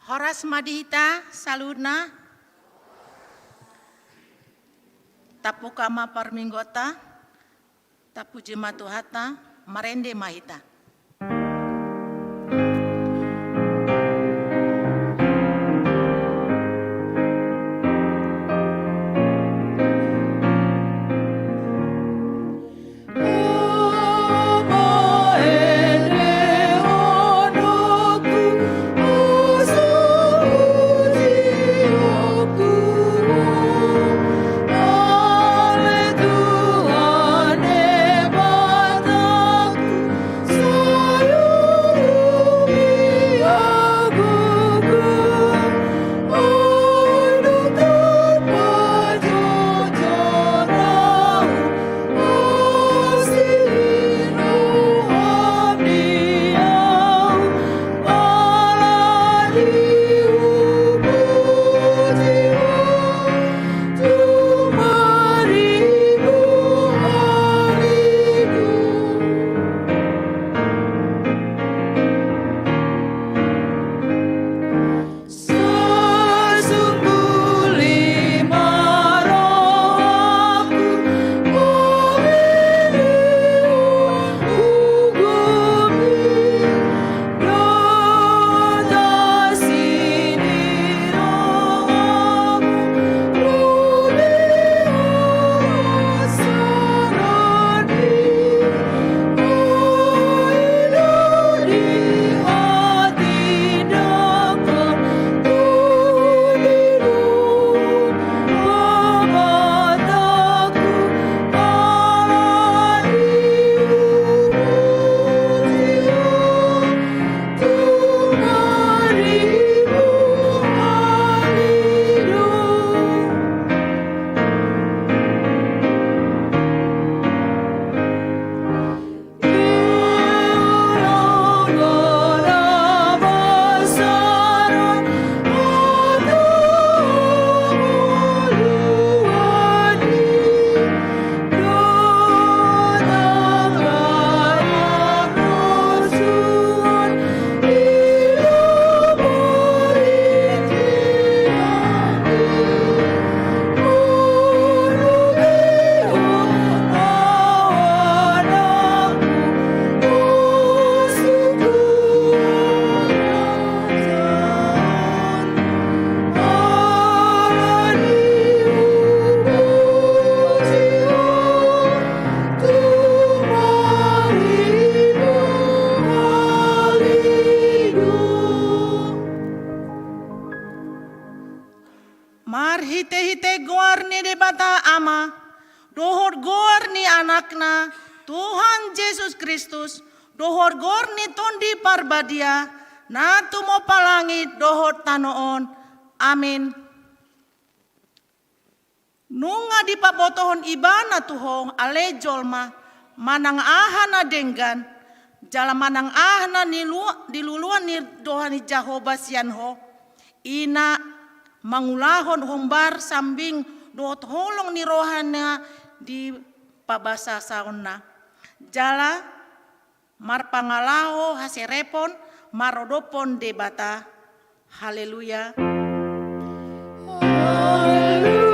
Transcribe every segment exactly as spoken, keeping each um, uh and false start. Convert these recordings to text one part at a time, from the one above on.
Horas ma di hita saluhutna. Tapungka ma parmingguonta. Tapuji ma Tuhanta. Marende ma hita. Marhitehite goar ni Debata Ama, dohot goar ni Anakna, Tuhan Jesus Kristus, dohot goar ni Tondi Parbadia, na tumompa langit dohot tano on. Amin. Nunga dipabotohon Ibana tu ho, ale jolma, manang aha na denggan, jala manang aha na nilu-, diluluan ni roha ni Jahowa sian ho, i na mangulahon hombar sambing dohot holong ni rohana di pabasasaonna. Jala marpangalaho haserepon marodophon Debata. Haleluya. Haleluya.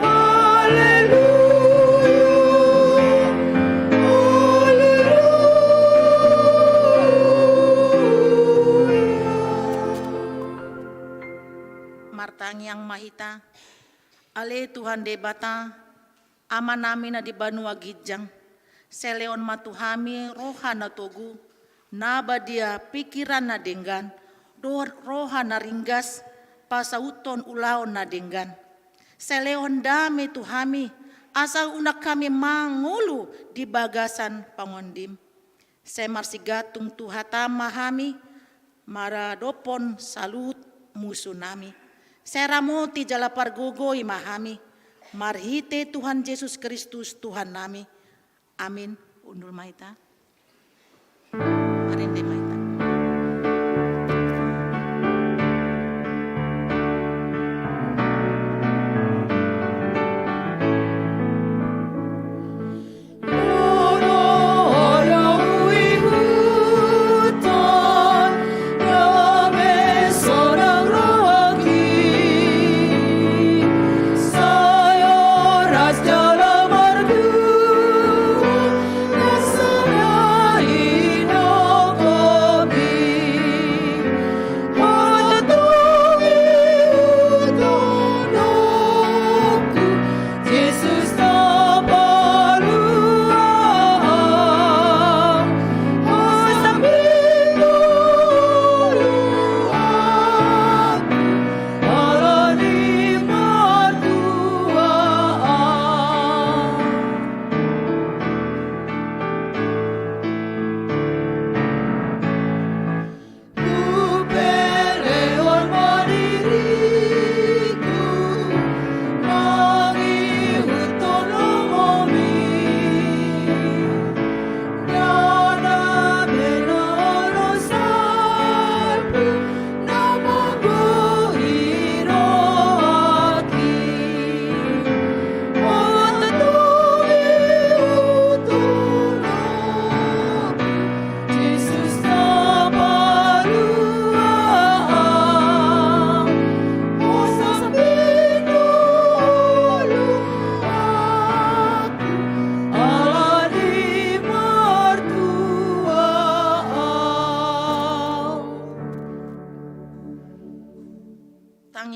Haleluya. Haleluya. Martangiang ma hita. Ale Tuhan Debata, Amanami na di banua ginjang, silehon ma tu hami roha na togu, na badia, pingkiran na denggan, dohot roha na ringgas pasauthon ulaon na denggan. Silehon dame tu hami, asa unang hami mangolu di bagasan pangondim. Sai marsigantung tu hataM ma hami, maradophon saluhut musunami. Sai ramoti jala pargogoi ma hami, marhite Tuhan Jesus Kristus Tuhannami. Amin. Hundul ma hita. Marende ma hita.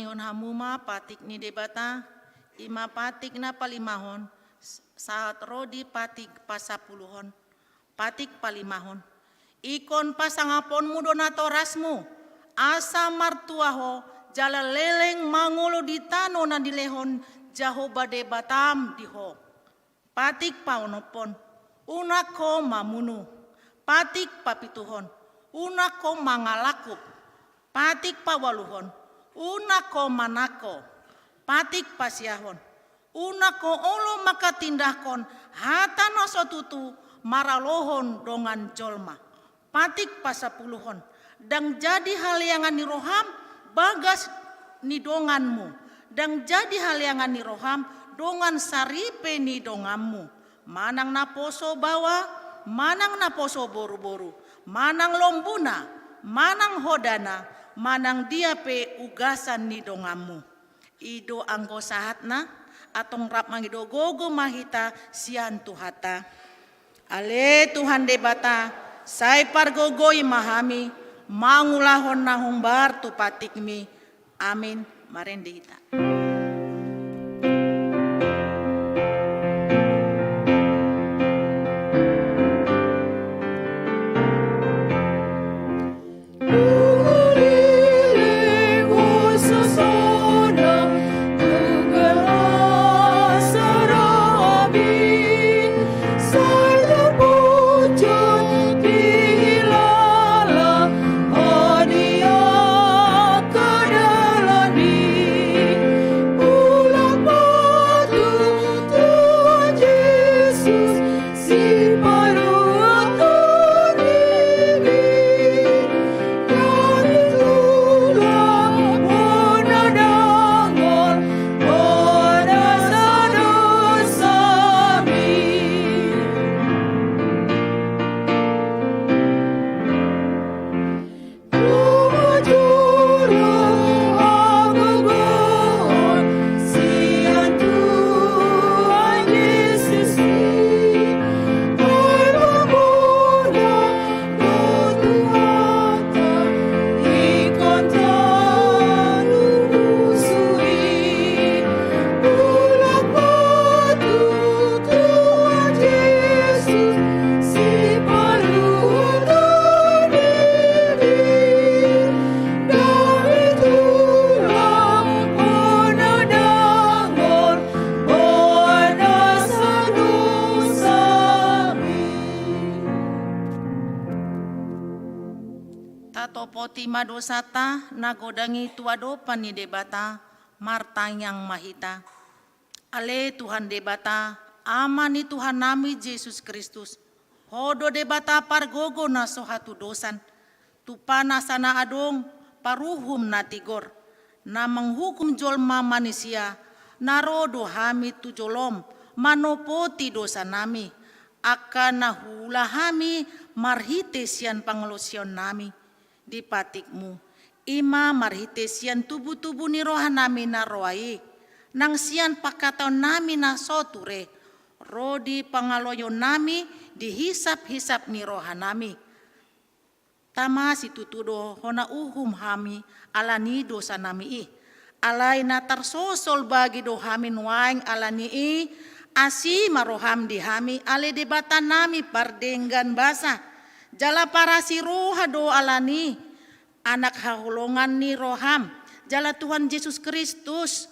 Ihon hamu ma patik ni Debata, i ma patik na palimahon, s-, sahat ro di patik pasapuluhon. Patik palimahon. Ingkon pasangaponmu do natorasmu, asa martua ho, jala leleng mangolu di tano na nilehon Jahowa Debatam di ho. Patik paonomhon, unang ho mamunu. Patik papituhon, unang ho mangalangkup. Patik paualuhon, unang ho manangko. Patik pasiahon, unang ho olo mangkatindangkon hata na so tutu maralohon dongan jolma. Patik pasapuluhon, ndang jadi haleangan ni roham bagas ni donganmu, ndang jadi haleangan ni roham dongan saripe ni donganmu, manang naposo baoa, manang naposo boruboru, manang lombuna, manang hodana, manang dia pe ugasan ni donganmu. I do anggo sahatna, antong rap mangido gogo ma hita sian Tuhanta. Ale Tuhan Debata, sai pargogoi ma hami mangulahon na hombar tu patikmi. Amin. Marende hita. Tatopoti ma dosanta na godang i tu adopan ni Debata, martangiang ma hita. Ale Tuhan Debata, Ama ni Tuhannami Jesus Kristus, Ho do Debata pargogo na so hatudosan, tupa nasa na adong paruhum na tigor, na manghuhum jolma manisia, na ro do hami tu jolom manopoti dosanami, angka na huula hami marhite sian pangalosionnami di patikmu, i ma marhite sian tubutubu ni rohanami na roa i, nang sian pangkataonnami na so ture, ro di pangaloionnami di hisaphisap ni rohanami. Tama situtu do hona uhum hami ala ni dosanami i. Alai na tarsosol bagi do hami nuaeng ala ni i, asi ma roham di hami ale Debatanami pardenggan basa, jala parasi roha do ala ni Anak haholongan ni roham, jala Tuhan Jesus Kristus,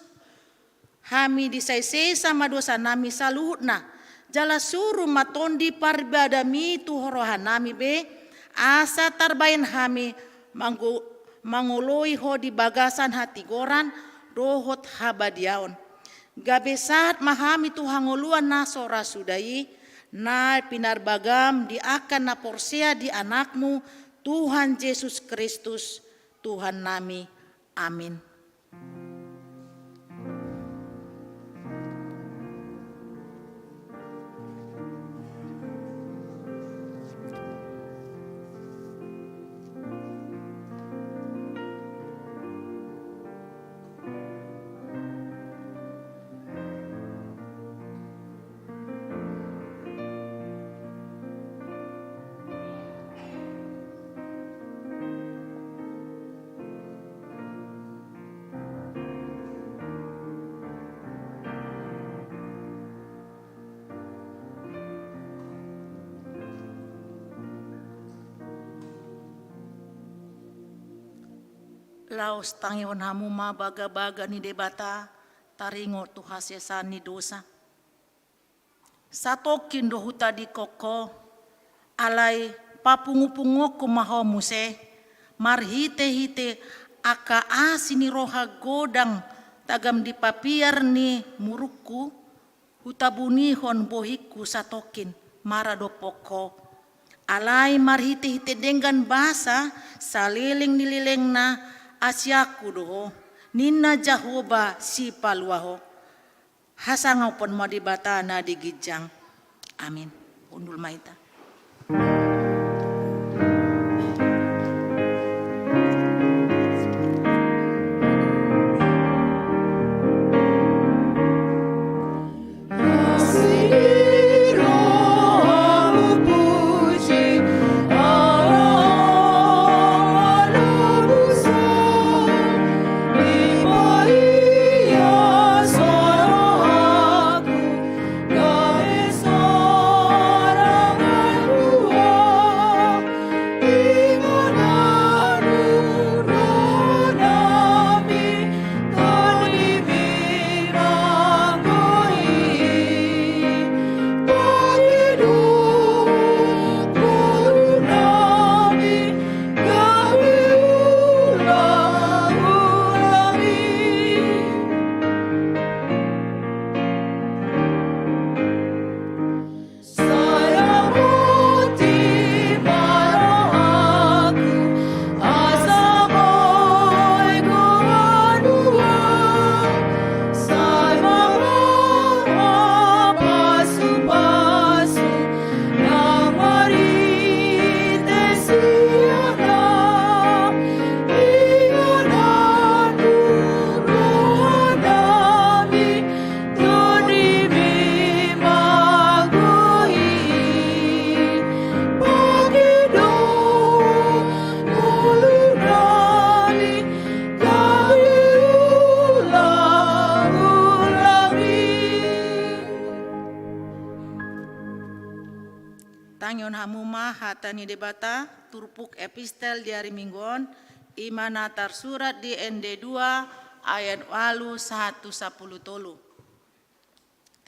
hami disaesesa ma dosanami saluhutna, jala suru ma Tondi Paribadami tu rohanami be, asa tarbaen hami manggo-, mangoloi Ho di bagasan hatigoran dohot habadiaon. Gabe sahat ma hami tu hangoluan na so ra suda i, na pinarbagam di angka na porsea di Anakmu, Tuhan Jesus Kristus, Tuhannami. Amin. Laos tangihon hamu ma bagabaga ni Debata, taringot tu hasesaan ni dosa. Satongkin do hutadingkon ho, alai papungupunguonku ma ho muse, marhitehite angka asi ni roha godang tagam di papiar ni murukku, hutabunihon bohingku satongkin maradophon ho. Alai marhitehite denggan basa saleleng ni lelengna asianku do ho, ninna Jahowa Sipalua ho. Hasangapon ma Debata na di ginjang. Amin. Hundul ma hita. Tangihon hamu ma hata ni Debata, turpuk epistel di ari Minggu on, i ma na tarsurat di N D dua ayat ualu sahat tu sampulu tolu.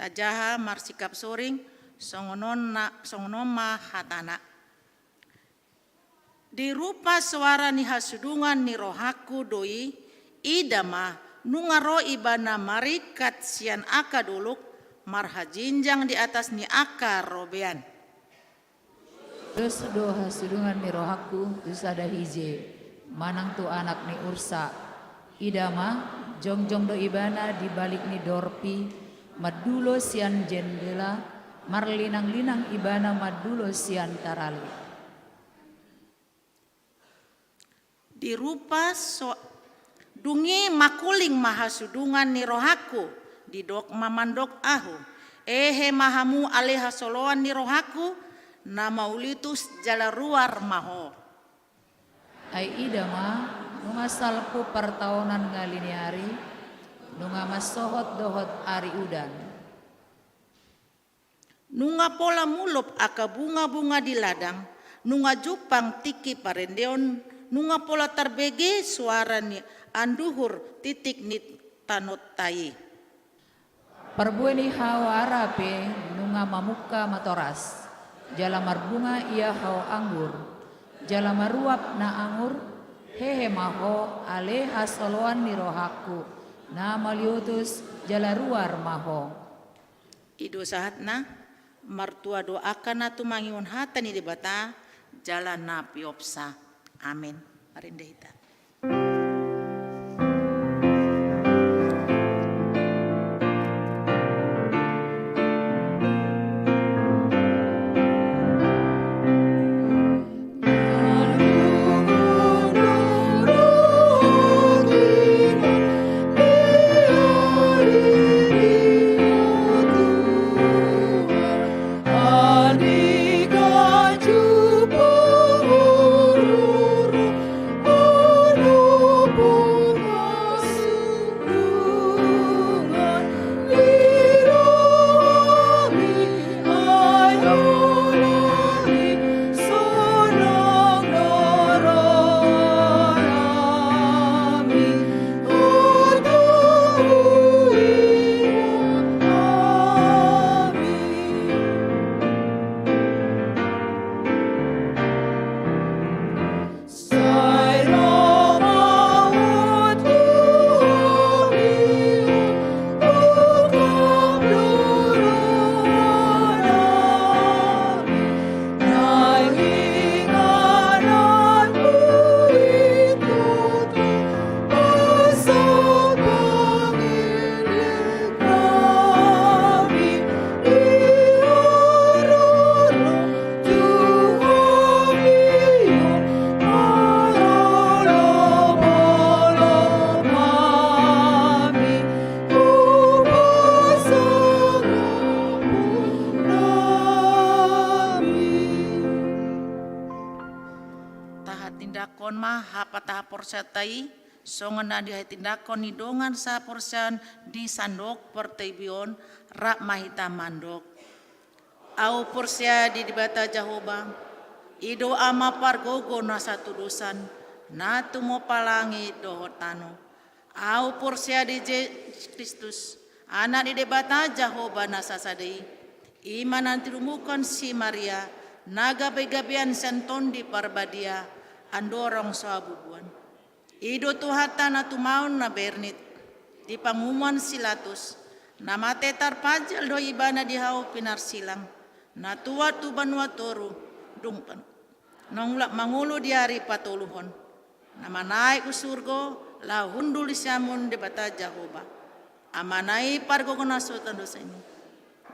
Tajaha marsikap soring, songon on na, songon on ma hatana. Dirupa soara ni hasudungan ni rohangku do i, ida ma, nunga ro ibana maringkat sian angka dolok, marhajinjang di atas ni angka robean. Dos do hasudungan ni rohangku tu sada hije, manang tu anak ni ursa. Ida ma, jongjong do ibana di balik ni dorpi, mandulo sian jendela, marlinanglinang ibana mandulo sian tarali. Dirupa so-, dung i makuling ma hasudungan ni rohangku, didok ma mandok ahu. Hehe ma hamu ale hasoloan ni rohangku, na mauliutus jala ruar ma ho. Ai ida ma, nunga salpu partaonan ngali ni ari, nunga mansohot dohot ari udan. Nunga pola mulop angka bungabunga di ladang, nunga jumpang tingki parendeon, nunga pola tarbege soara ni anduhur titik ni tanonta i. Parbue ni hau ara pe nunga mamungka matoras, jala marbunga ia hau anggur, jala maruap na angur, hehe ma ho ale hasoloan ni rohangku, na mauliutus jala ruar ma ho. I do sahatna, martua do angka na tumangihon hata ni Debata, jala na piopsa. Amen. Marende hita. Tindakkon ma hapatahaporseaonta i, songon na dihatindakkon ni dongan sahaporseaon di sandok portibi on, rap ma hita mandok. Ahu porsea di Debata Jahowa, i do Ama pargogo na satudosan, na tumompa langit dohot tano. Ahu porsea di Jesus Kristus, Anak ni Debata Jahowa na sasada i, i ma na tinumuhon si Maria, na gabegabean sian Tondi Parbadia, andorang so habubuan. I do Tuhanta na tumaon na bernit, di pangumuan si Latus, na mate tarpanjal do ibana di hau pinarsilang, na tuat tu banua toru, dung pan. Na mulak mangolu di ari patoluhon, na manaek tu surgo, laho hundul di siamun Debata Jahowa. Amana i pargogo na so tano dosa i.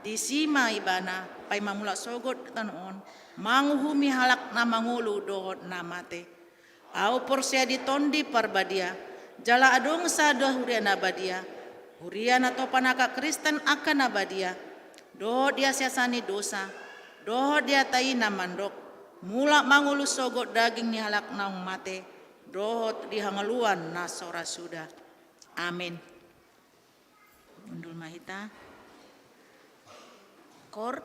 Disi ma ibana, paima mulak sogot tu tano on, manguhumi halak na mangolu dohot na mate. Ahu porsea di Tondi Parbadia, jala adong sada huria na badia, huria na topan angka Kristen angka na badia, dohot di hasiasahan ni dosa, dohot di hata i na mandok, mulak mangolu sogot daging ni halak naung mate, dohot di hangoluan na so ra suda. Amin. Hundul ma hita. Koor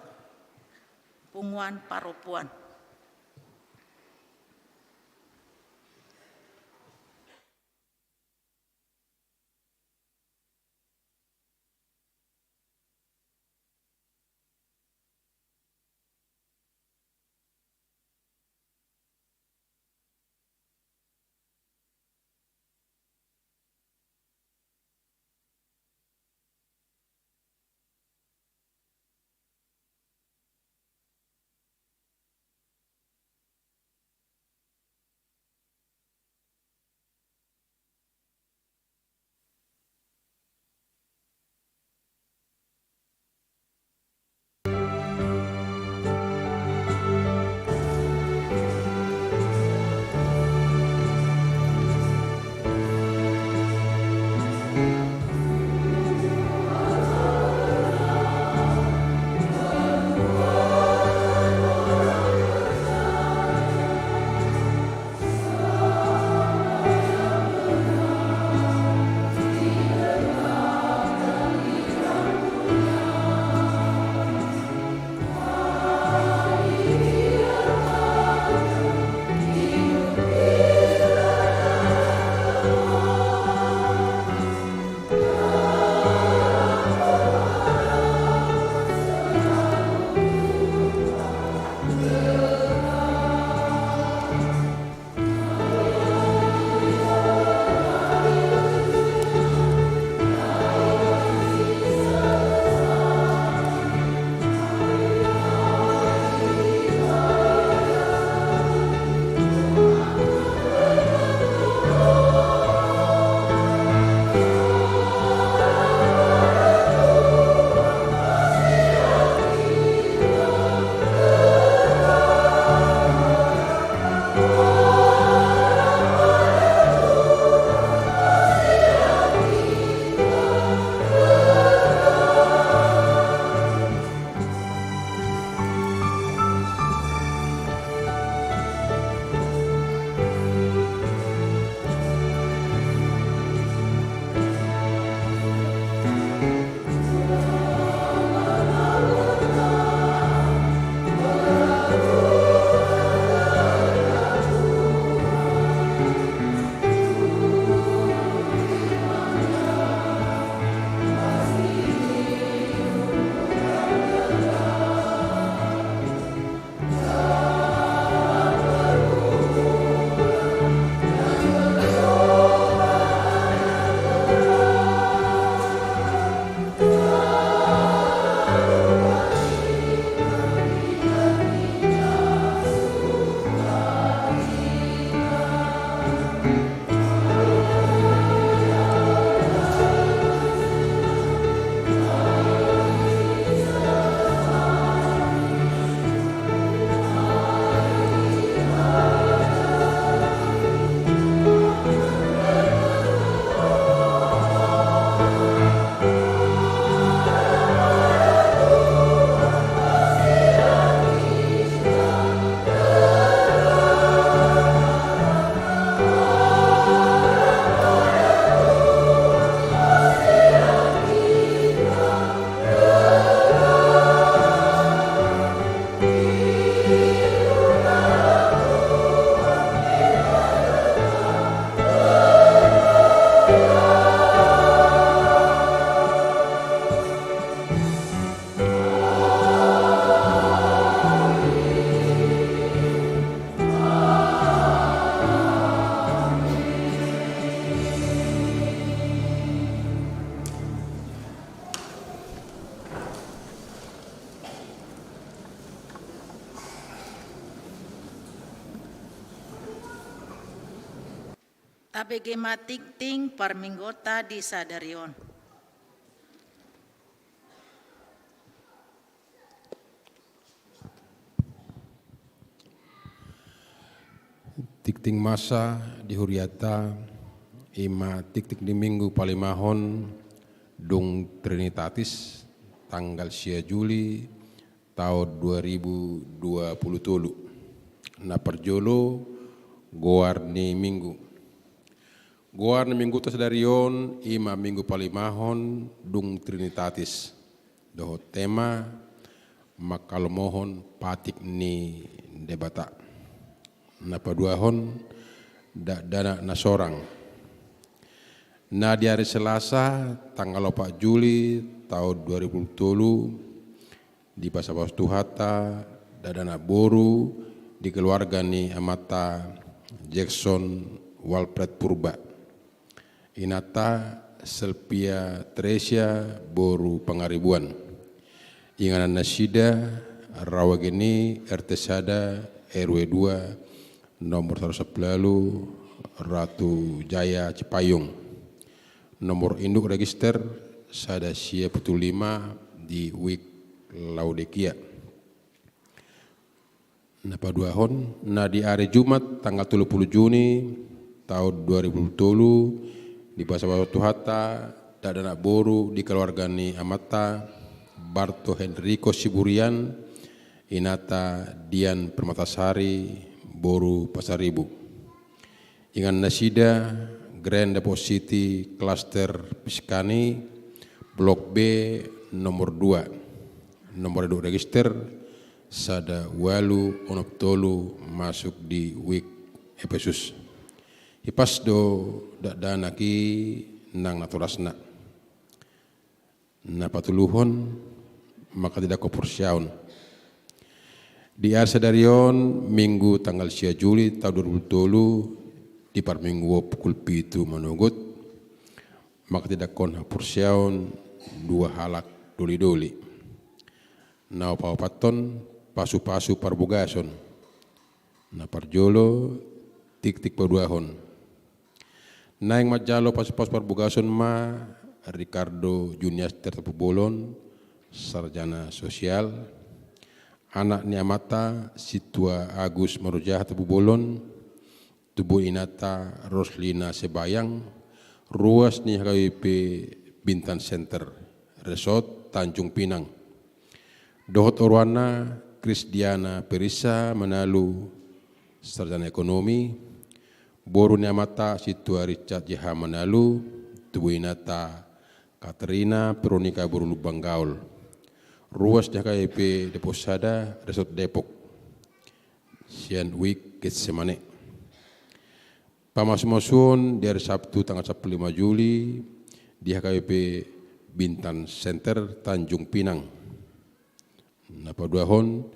punguan parompuan. Tabege ma tingting parmingguonta di sadari on. Tingting masa di huriata, i ma tingting di minggu palimahon dung Trinitatis, tanggal sia Juli, taon dua ribu dua pulu tolu. Na parjolo, goar ni minggu. Goar ni mingguta sadari on i ma minggu palimahon dung Trinitatis, dohot tema mangkalomohon patik ni Debata. Na paduahon, dakdanak na sorang. Na di ari Selasa, tanggal opat Juli, taon dua ribu tolu, dipasupasu Tuhanta dakdanak boru di keluarga ni amanta Jackson Walfred Purba. Inanta Selvia Tresia boru Pangaribuan. Inganan nasida, Rawa Geni, R T sada, R W dua, nomor saratus sampulu ualu, Ratu Jaya Cipayung. Nomor induk register sada sia pitu lima di Wijk Laodikia. Na paduahon, na di ari Jumat tanggal tolu pulu Juni taon dua ribu tolu, dipasupasu Tuhanta dakdanak boru di keluarga ni amanta Barto Henrico Siburian, inanta Dian Permatasari boru Pasaribu. Inganan nasida, Grand Depok City, Klaster Piscani, Blok B, nomor dua. Nomor induk register sada ualu onom tolu, masuk di Wijk Epesus. Hipas do dakdanak i nang natorasna. Na patoluhon, mangkatindangkon haporseaon. Di ari sadari on, Minggu tanggal sia Juli taon dua ribu tolu, di parmingguon pukul pitu manogot, mangkatindangkon haporseaon dua halak dolidoli. Na paopathon, pasupasu parbogason. Na parjolo, tingting paduahon. Naeng manjalo pasupasu parbogason ma Ricardo Juniaster Tampubolon, sarjana sosial, anak ni amanta Sintua Agus Marujaha Tampubolon, tubu ni inanta Roslina Sebayang, ruas ni H K B P Bintan Center, Resort Tanjung Pinang. Dohot oroanna Krisdiana Perissa Manalu, sarjana ekonomi, boru ni amanta Sintua Richard J H Manalu, tubu ni inanta Katerina Veronica boru Lumban Gaol. Ruas ni H K B P Depok Sada, Resort Depok. Sian Wijk Getsemane. Pamasumasuon di ari Sabtu tanggal sampulu lima Juli di H K B P Bintan Center, Tanjung Pinang. Na paduahon,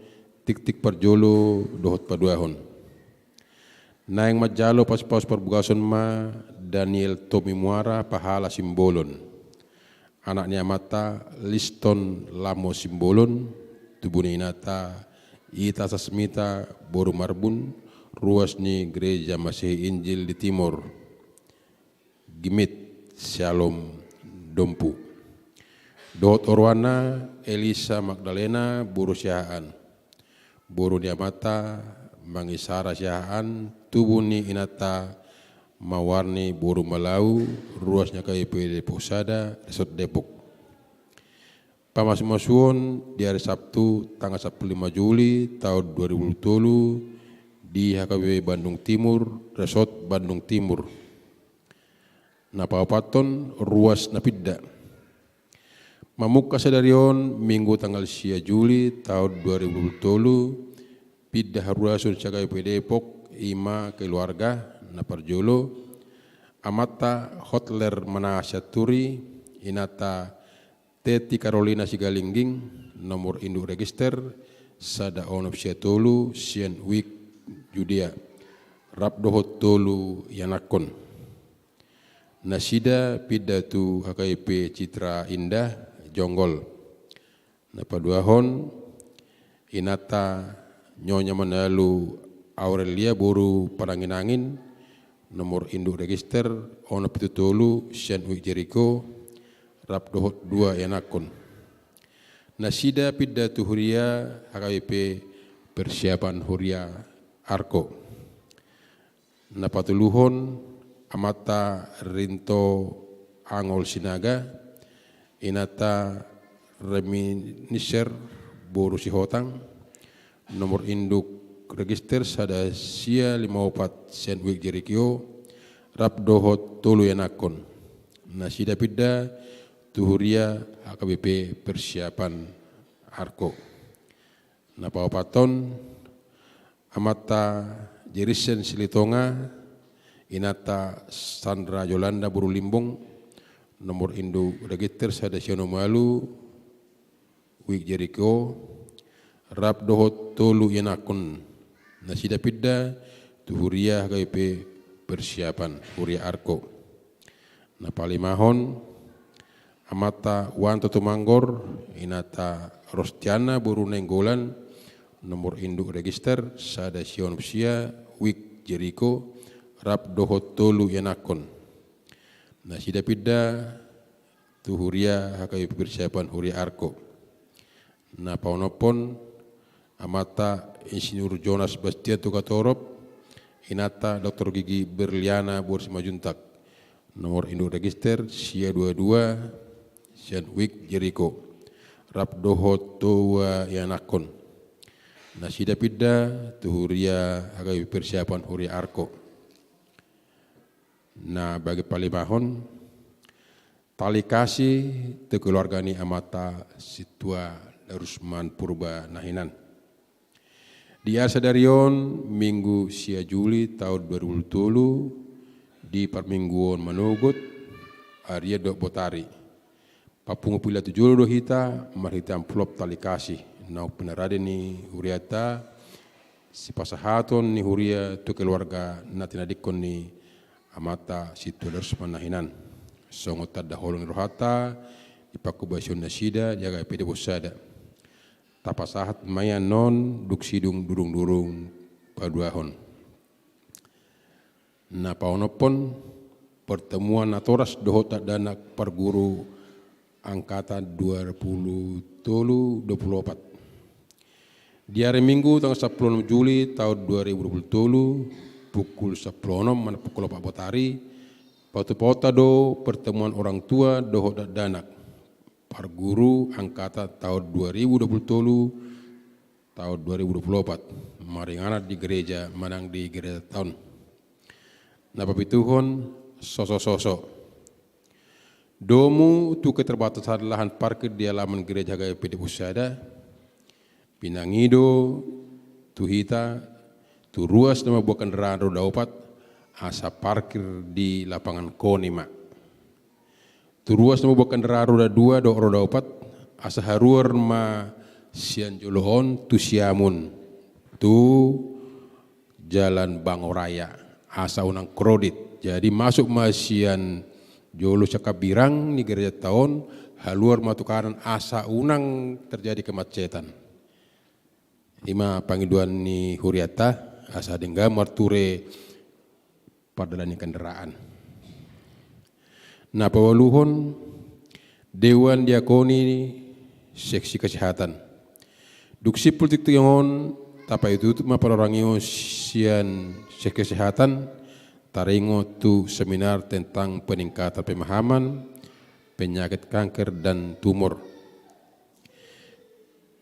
tingting parjolo dohot paduahon. Naeng manjalo pasupasu parbogason ma Daniel Tommy Muara Pahala Simbolon, anak ni amanta Liston Lamo Simbolon, tubu ni inanta Ita Sasmita boru Marbun, ruas ni Gereja Masehi Injil di Timor, Gimit, Sialom, Dompu. Dohot oroanna Elisa Magdalena boru Siahaan, boru ni amanta Mangisara Siahaan, tubu ni inanta Mawarni boru Malau, ruas ni H K B P Depok Sada, Resort Depok. Pamasumasuon di ari Sabtu tanggal sampulu lima Juli taon dua ribu tolu di H K B P Bandung Timur, Resort Bandung Timur. Na paopathon, ruas na pinda. Mamungka sadari on, Minggu tanggal sia Juli taon dua ribu tolu, pinda haruason H K B P Depok, i ma keluarga, na parjolo, amanta Hotler Manasianturi, inanta Teti Karolina Sigalingging, nomor induk register sada onom sia tolu, sian Wijk Judea, rap dohot tolu ianakhon. Nasida pinda tu H K B P Citra Indah, Jonggol. Na paduahon, inanta Nyonya Manalu Aurelia boru Pananginangin, Nomor induk register onom pitu tolu sian Wijk Jeriko, rap dohot dua ianakkon. Nasida pinda tu huria H K B P Persiapan Huria Arko. Na patoluhon, amanta Rinto Angol Sinaga, inanta Reminisher boru Sihotang, nomor induk register sada sia lima opat sian Wijk Jeriko, rap dohot tolu ianakkon. Nasida pinda tu huria H K B P Persiapan Arko. Na paopathon, amanta Jerissen Silitonga, inanta Sandra Jolanda boru Limbong, nomor induk register sada sia onom ualu, Wijk Jeriko, rap dohot tolu ianakkon. Nasida pinda tu huria H K B P Persiapan Huria Arko. Na palimahon, amanta Wanto Tumanggor, inanta Rostiana boru Nainggolan, nomor induk register sada sia onom sia, Wijk Jeriko, rap dohot tolu ianakkon. Nasida pinda tu huria H K B P Persiapan Huria Arko. Na paonomhon, amanta Insinyur Jonas Bastian Tukatorop, inanta Doktor Gigi Berliana boru Simanjuntak, nomor induk register sia dua dua sian Wijk Jeriko, rap dohot dua ianakkon. Nasida pinda tu huria H K B P Persiapan Huria Arko. Na bagian palimahon, tali kasih tu keluarga ni amanta Sintua Darusman Purba Nahinan. Di ari sadari on, Minggu sia Juli taon dua ribu dua puluh tolu, di parmingguon manogot, arian dohot botari, papungu pilla tu jolo do hita marhite amplop tali kasih naung pinarade ni hurianta, sipasahaton ni huria tu keluarga na tinadingkon ni amanta Sintua Darusman Nahinan. Songon tanda holong ni rohanta, di panghobasion nasida di H K B P Debosada. Tapasahat ma i annon dung sidung durung-durung paduahon. Na paonomhon, pertemuan natoras dohot dakdanak parguru angkatan dua puluh tolu dua puluh opat. Di ari Minggu tanggal sampulu onom Juli taon dua ribu dua puluh tolu, pukul sampulu onom manang pukul opat botari, patupaonta do pertemuan orang tua dohot dakdanak parguru angkatan taon dua ribu dua puluh tolu, taon dua ribu dua puluh opat, maringanan di gereja manang di gereja taon. Na papituhon, sosososo. Domu tu keterbatasan lahan parkir di halaman gereja H K B P Debosada, pinangido tu hita, tu ruas na mamboan kendaraan roda opat, asa parkir di lapangan koni ma. Tu ruas na mamboan kendaraan roda dua dohot roda opat, asa haruar ma sian jolo on tu siamun, tu Jalan Bangoraya, asa unang krodit. Jadi masuk ma sian jolo sian hambirang ni gereja taon, haluar ma tu kanan asa unang terjadi kemacetan. Ima pangidoan ni hurianta, asa denggan marture pardalanan ni kendaraan. Na paualuhon, Dewan Diakoni Seksi Kesehatan. Dung simpul tingting on, tapaihutihut ma parorang i on sian Seksi Kesehatan, taringot tu seminar tentang peningkatan pemahaman penyakit kanker dan tumor.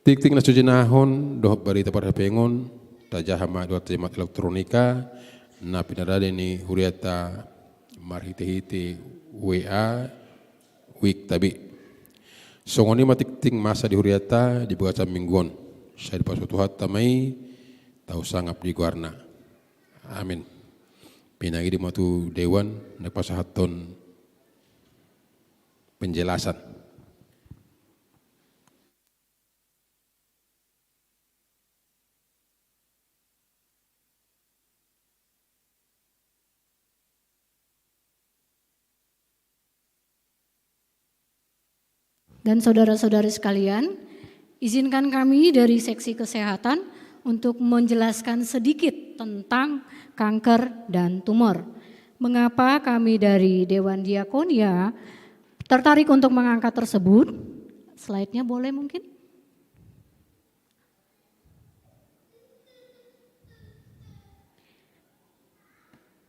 Tingting na so jinahahon dohot barita parhapeon, tajaha ma di horta jamaat elektronika na pinarade ni hurianta marhitehite W A, Wijk Tabe. Songon i ma tingting masa di hurianta di bagasan minggu on. Sai dipasupasu Tuhanta ma i, tau sangap di goarna. Amin. Pinangido ma tu Dewan na pasahathon penjelasan. Dan saudara-saudari sekalian, izinkan kami dari Seksi Kesehatan untuk menjelaskan sedikit tentang kanker dan tumor. Mengapa kami dari Dewan Diakonia tertarik untuk mengangkat tersebut? Slide-nya boleh mungkin?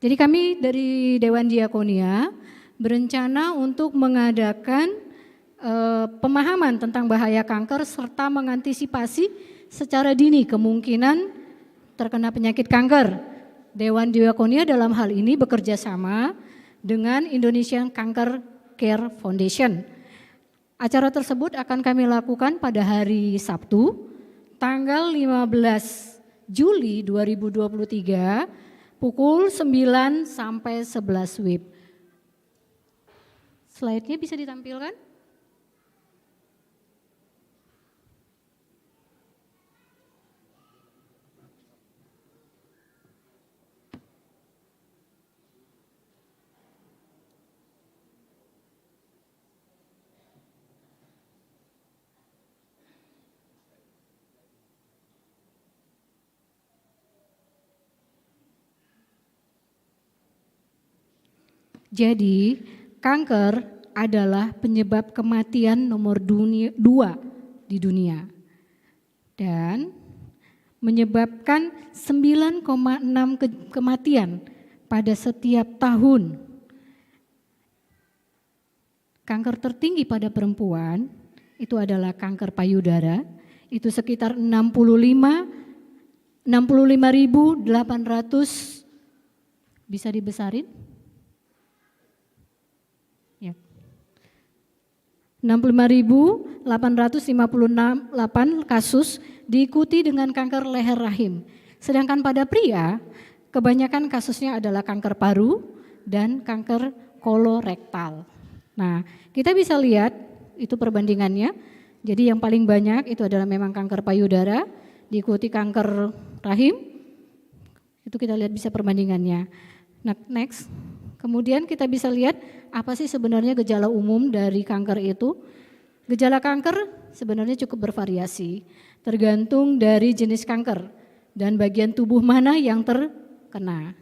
Jadi kami dari Dewan Diakonia berencana untuk mengadakan, eh, pemahaman tentang bahaya kanker serta mengantisipasi secara dini kemungkinan terkena penyakit kanker. Dewan Diakonia dalam hal ini bekerja sama dengan Indonesian Cancer Care Foundation. Acara tersebut akan kami lakukan pada hari Sabtu, tanggal lima belas Juli dua ribu dua puluh tiga, pukul sembilan sampai sebelas wib. Slide-nya bisa ditampilkan? Jadi, kanker adalah penyebab kematian nomor dunia, dua di dunia. Dan menyebabkan sembilan koma enam ke-, kematian pada setiap tahun. Kanker tertinggi pada perempuan itu adalah kanker payudara, itu sekitar enam puluh lima, enam puluh lima ribu delapan ratus, bisa dibesarin? Ya. Enam puluh lima ribu delapan ratus lima puluh delapan kasus, diikuti dengan kanker leher rahim. Sedangkan pada pria, kebanyakan kasusnya adalah kanker paru dan kanker kolorektal. Nah, kita bisa lihat itu perbandingannya. Jadi yang paling banyak itu adalah memang kanker payudara, diikuti kanker rahim. Itu kita lihat bisa perbandingannya. Nah, next. Kemudian kita bisa lihat apa sih sebenarnya gejala umum dari kanker itu. Gejala kanker sebenarnya cukup bervariasi, tergantung dari jenis kanker dan bagian tubuh mana yang terkena.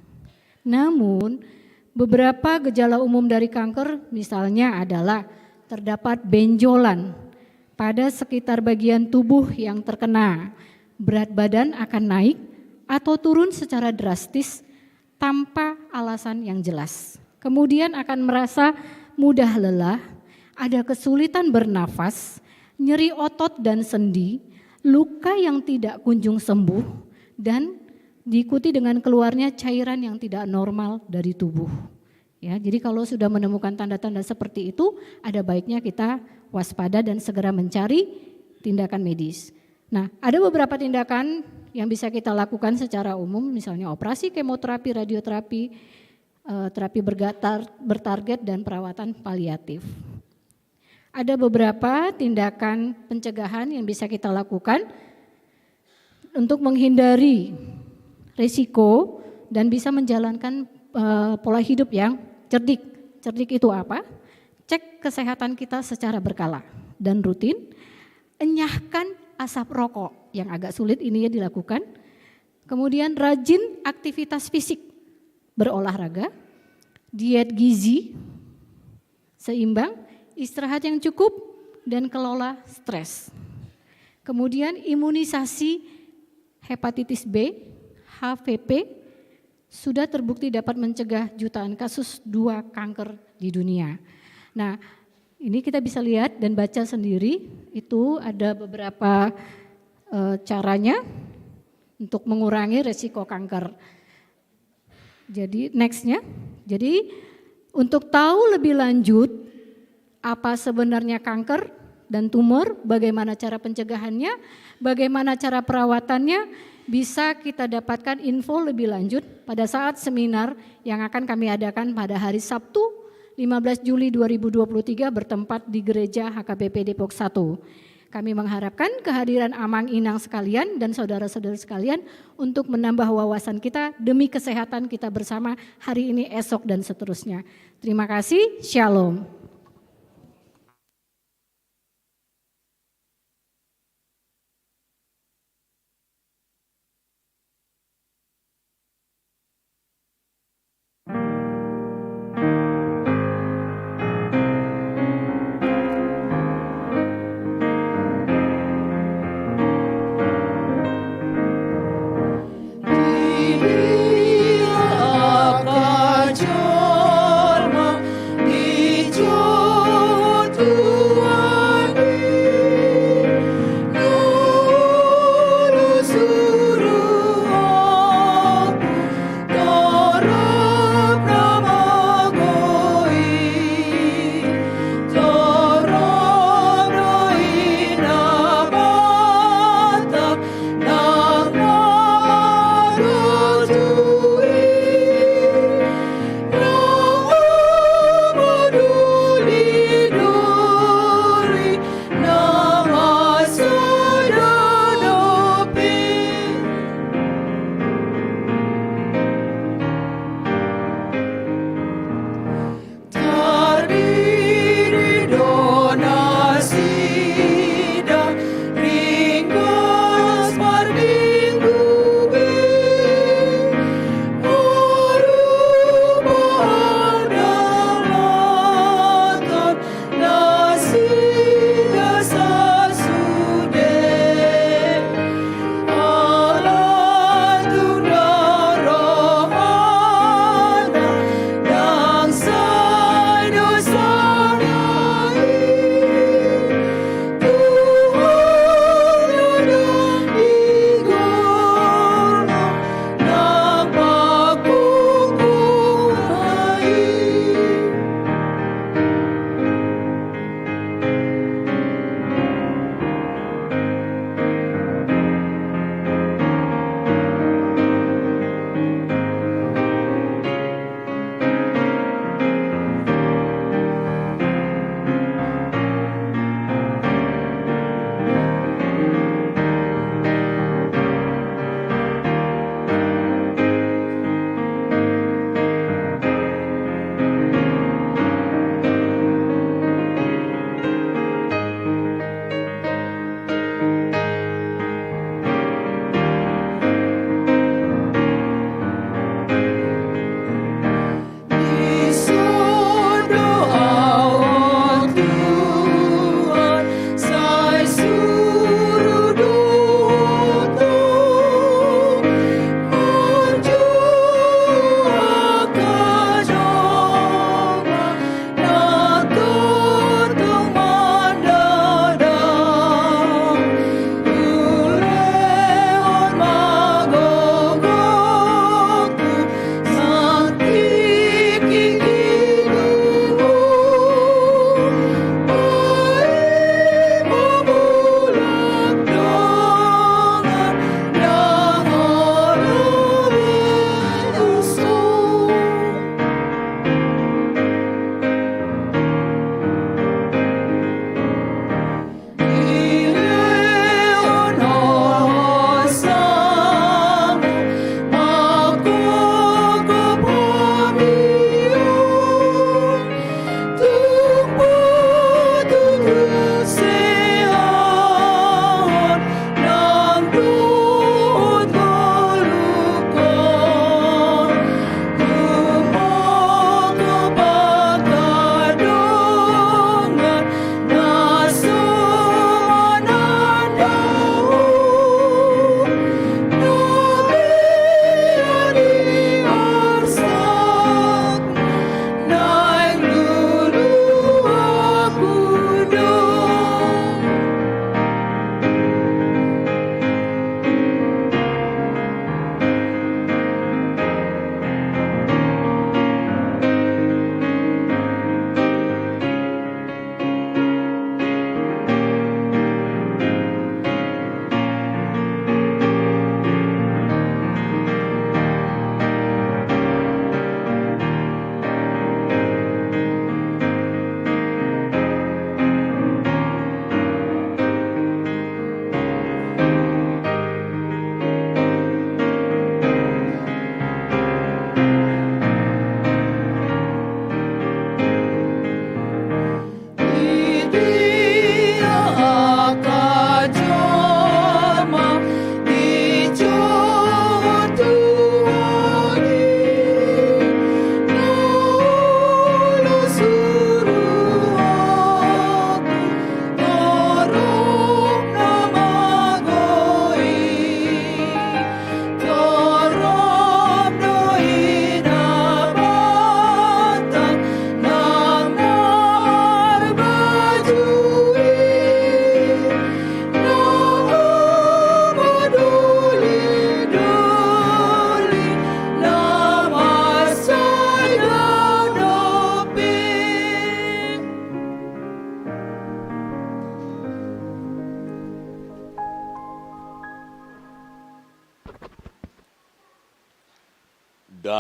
Namun, beberapa gejala umum dari kanker misalnya adalah terdapat benjolan pada sekitar bagian tubuh yang terkena, berat badan akan naik atau turun secara drastis tanpa alasan yang jelas. Kemudian akan merasa mudah lelah, ada kesulitan bernafas, nyeri otot dan sendi, luka yang tidak kunjung sembuh, dan diikuti dengan keluarnya cairan yang tidak normal dari tubuh. Ya, jadi kalau sudah menemukan tanda-tanda seperti itu, ada baiknya kita waspada dan segera mencari tindakan medis. Nah, ada beberapa tindakan yang bisa kita lakukan secara umum, misalnya operasi, kemoterapi, radioterapi, eh, terapi bergatar-, bertarget, dan perawatan paliatif. Ada beberapa tindakan pencegahan yang bisa kita lakukan untuk menghindari risiko dan bisa menjalankan, eh, pola hidup yang cerdik. Cerdik itu apa? Cek kesehatan kita secara berkala dan rutin. Enyahkan asap rokok, yang agak sulit ini ya dilakukan. Kemudian rajin aktivitas fisik, berolahraga, diet gizi seimbang, istirahat yang cukup, dan kelola stres. Kemudian imunisasi hepatitis B, H V P, sudah terbukti dapat mencegah jutaan kasus dua kanker di dunia. Nah, ini kita bisa lihat dan baca sendiri, itu ada beberapa, eh, caranya untuk mengurangi resiko kanker. Jadi, next-nya. Jadi, untuk tahu lebih lanjut apa sebenarnya kanker dan tumor, bagaimana cara pencegahannya, bagaimana cara perawatannya, bisa kita dapatkan info lebih lanjut pada saat seminar yang akan kami adakan pada hari Sabtu, lima belas Juli dua ribu dua puluh tiga, bertempat di Gereja H K B P Depok satu. Kami mengharapkan kehadiran amang inang sekalian dan saudara-saudara sekalian untuk menambah wawasan kita demi kesehatan kita bersama hari ini, esok, dan seterusnya. Terima kasih. Shalom.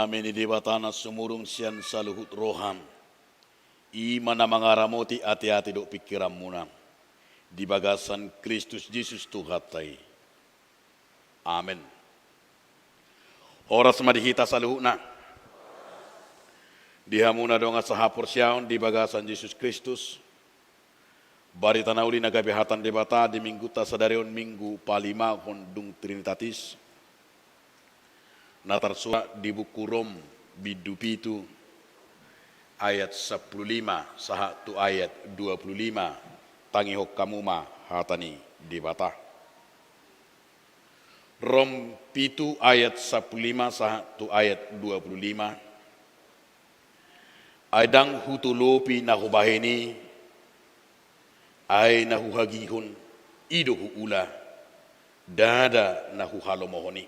Dame ni Debata na sumurung sian saluhut roha, i ma na mangaramoti ateate dohot pingkiranmuna di bagasan Kristus Jesus Tuhanta i. Amen. Horas ma di hita saluhutna. Di hamu na dongan sahaporseaon di bagasan Jesus Kristus, barita na uli na gabe hata ni Debata di Minggunta sadari on, Minggu palimahon dung Trinitatis, na tarsurat di buku Rom bindu pitu ayat sampulu lima sahat tu ayat dua pulu lima. Tangihon hamu ma hata ni Debata. Rom pitu ayat sampulu lima sahat tu ayat dua pulu lima. Ai ndang hutolopi na hubahen i, ai na huhagihon i do huula, ndada na huhalomohon i.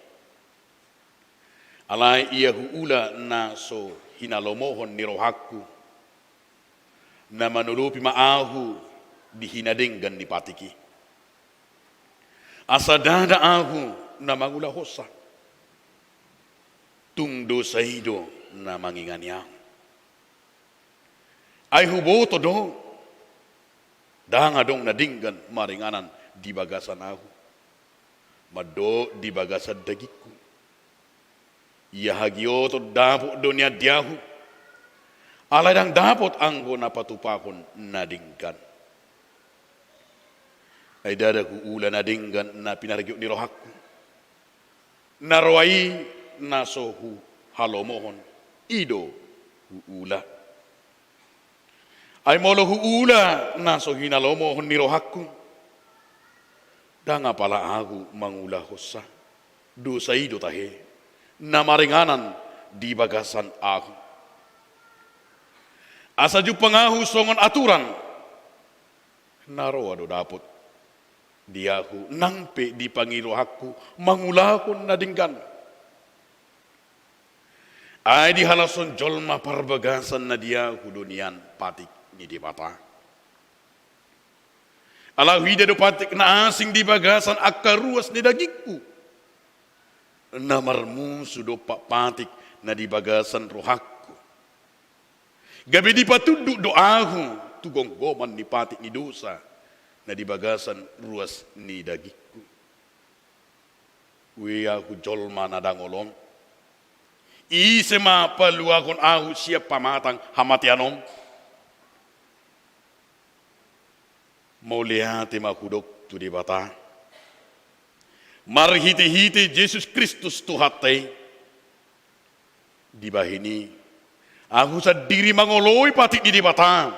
Alai ia huula na so hinalomohon ni rohangku, na manolopi ma ahu di hinadenggan ni patik i. Asa ndada ahu na mangulahonsa, tung dosa i do na mangingani ahu. Ai huboto do, ndang adong na denggan maringanan di bagasan ahu, mandok di bagasan dagingku. Ia hagioton dapot do nian di ahu, alai ndang dapot anggo na patupahon na denggan. Ai ndada huula na denggan na pinargiot ni rohangku. Na roa i na so huhalomohon, i do huula. Ai molo huula na so hinalomohon ni rohangku, ndang apala ahu mangulahonsa. Dosa i do tahe na maringanan di bagasan ahu. Asa jumpang ahu songon aturan, na roa do dapot di ahu, nang pe dipangido rohangku mangulahon na denggan. Ai dihalashon jolma parbagasan na di ahu do nian patik ni Debata. Ala huida do patik na asing di bagasan angka ruas ni dagingku, na marmusu dompak patik na di bagasan rohangku. Gabe dipatunduk do ahu tu gomgoman ni patik ni dosa na di bagasan ruas ni dagingku. Ue ahu jolma na dangol on, ise ma paluahon ahu sian pamatang hamatean on? Mauliate ma hudok tu Debata marhitehite Jesus Kristus Tuhanta i. Dibahen i, ahu sandiri mangoloi patik ni Debata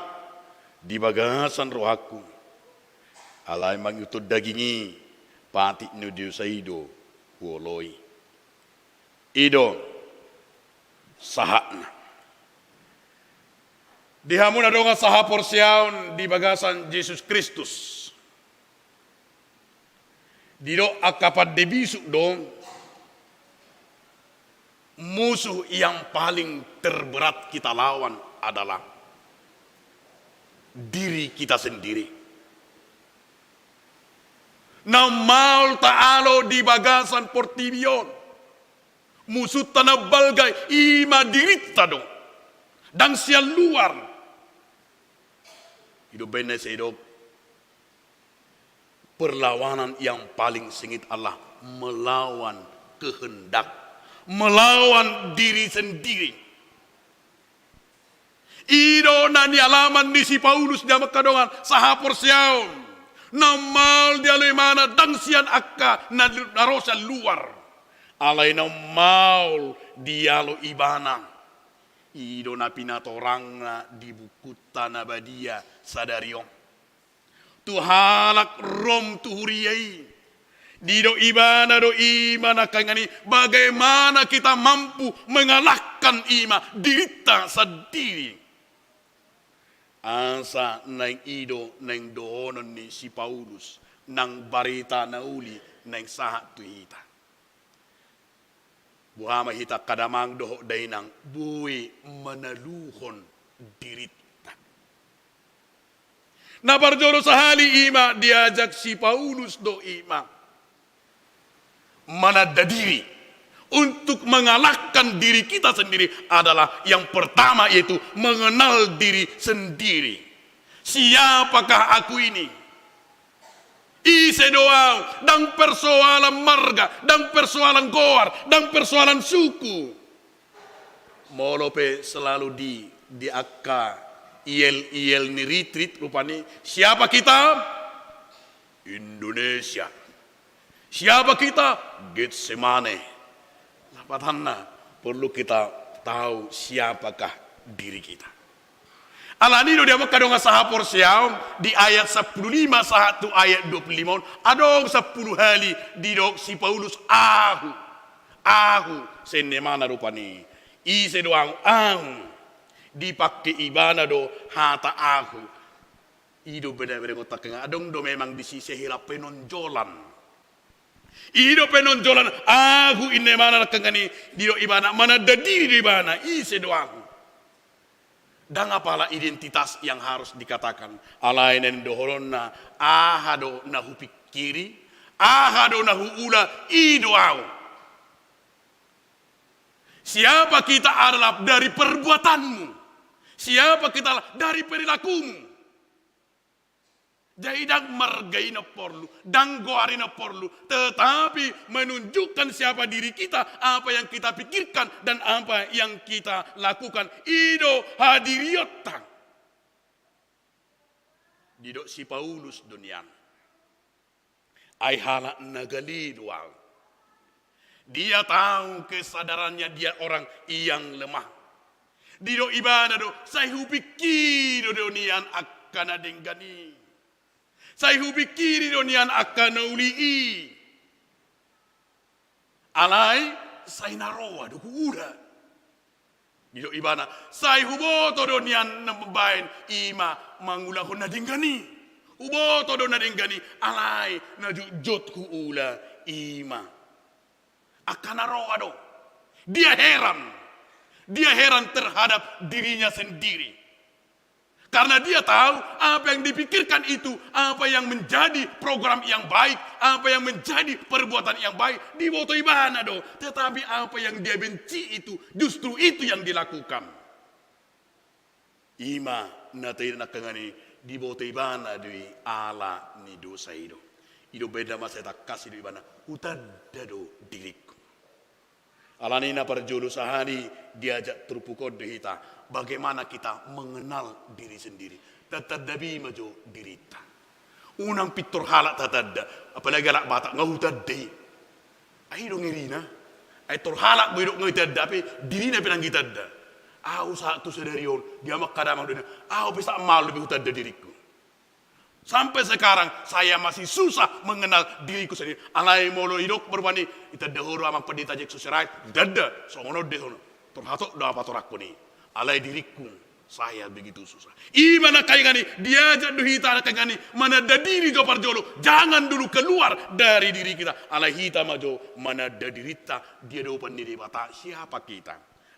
di bagasan rohangku. Alai mangihuthon daging i, patik ni dosa i do huoloi. I do sahatna. Di hamu na dongan sahaporseaon di bagasan Jesus Kristus, didok angka pande bisuk do, musuh yang paling terberat kita lawan adalah diri kita sendiri. Na maol taalo di bagasan portibi on, musunta na balga i ma dirinta do, ndang sian luar. I do umbahen na sai didok, perlawanan yang paling sengit adalah melawan kehendak, melawan diri sendiri. I do na nialaman ni si Paulus di hamu angka dongan sahaporseaon. Na maol dialo ibana ndang sian angka na, na ro sian luar. Alai na maol dialo ibana. I do na pinatorangna di bukunta na badia sadari on tu halak Rom tu huria i. Didok ibana do i ma na hangkan i, bagaimana kita mampu mengalahkan i ma dirinta sandiri. Asa naeng i do naeng dohonon ni si Paulus nang barita na uli naeng sahat tu hita. Boha ma hita angka damang dohot dainang boi manaluhon dirinta? Na parjolo sahali i ma diajak si Paulus do i ma mananda diri, untuk mengalahkan diri kita sendiri adalah yang pertama, yaitu mengenal diri sendiri. Siapakah aku ini? Ise do ahu? Ndang persoalan marga, ndang persoalan goar, ndang persoalan suku. Molo pe selalu di, di angka yel-yel ni retreat rupani, siapa kita? Indonesia. Siapa kita? Getsemane. Lapatanna, perlu kita tahu siapakah diri kita. Alani do di angka dongan sahaporseaon, di ayat sampulu lima sahat tu ayat dua pulu lima on, adong sampulu hali didok si Paulus, ahu, ahu, sian na mana rupani, ise do ahu, ahu. Dipake ibana do hata ahu. I do beda-beda gotak nga, adong do memang disi sehira penonjolan. I do penonjolan, ahu inna mana nangkaningan i, didok ibana, mananda diri do ibana, ise do ahu. Ndang apala identitas yang harus dikatakan. Alai na nidohononna, aha do na hupingkiri, aha do na huula, i do ahu. Siapa kita adalah dari perbuatanmu. Siapa kita adalah dari perilakumu. Jadi, ndang marga i na porlu, ndang goar i na porlu, tetapi menunjukkan siapa diri kita, apa yang kita pikirkan, dan apa yang kita lakukan. I do hadirionta. Didok si Paulus do nian. Ai halak na gale do ahu. Dia tahu kesadarannya dia orang yang lemah. Didok ibana do, sai hupingkiri do nian angka na denggan i. Sai hupingkiri do nian angka na uli i. Alai, sai na roa do huula. Didok ibana, sai huboto do nian na mambaen i ma mangulahon na denggan i. Huboto do na denggan i, alai na jotjot huula i ma angka na roa do. Dia heran. Dia heran terhadap dirinya sendiri. Karena dia tahu apa yang dipikirkan itu, apa yang menjadi program yang baik, apa yang menjadi perbuatan yang baik, diboto ibana do. Tetapi apa yang dia benci itu, justru itu yang dilakukan. I ma na taida nangkaningan i, diboto ibana do i ala ni dosa i do. I do beda masa i tangkas i do ibana, hutanda do diringku. Alani na parjolo sahali diajak turpuk on do hita, bagaimana kita mengenal diri sendiri. Tatanda be ma jo dirinta. Unang pintor halak tatanda, apalagi halak Batak, nga hutanda i. Ai i do irina. Ai tor halak bo idok nga hutanda, ape dirina pe ndang hutanda. Ahu sahat tu sadari on, dia mangkadamang do nian, ahu pe sahat malo be hutanda diringku. Sampai sekarang saya masih susah mengenal diriku sendiri. Alai molo idok marupani, itanda ho do amang pandita Jack Susirait, itanda, songon on do i songon. Tor hatop do ahu patorangkon i. Alai diringku, saya begitu susah. I ma nangkaningan i, diajak do hita nangkaningan i, mananda diri jo parjolo. Jangan dulu keluar dari diri kita. Alai hita ma jo mananda dirinta, di adopan ni Debata, siapa kita.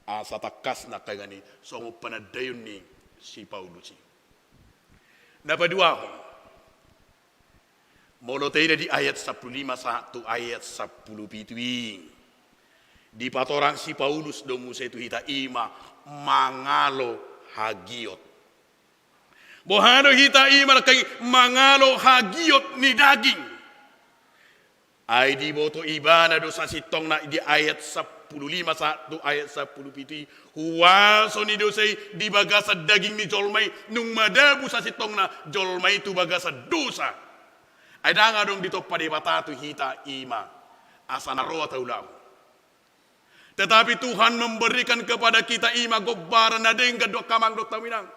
Asa tangkas nangkaningan i, songon panandaion ni si Paulus i. Na paduahon. Molo taida di ayat sampulu lima sahat tu ayat sampulu pitu i. Dipatorang si Paulus do muse tu hita i ma mangalo hagiot. Boha do hita i ma nangkaningan i mangalo hagiot ni daging. Ai diboto ibana do sasintongna di ayat sampulu lima sahat tu ayat sampulu pitu i, huaso ni dosa i di bagasan daging ni jolma i, nunga madabu sasintongna jolma i tu bagasan dosa. Ai ndang adong ditompa Debata tu hita i ma asa na roa taulahon. Tetapi Tuhan memberikan kepada kita i ma gombaran na denggan do angka amang dohot hamu inang.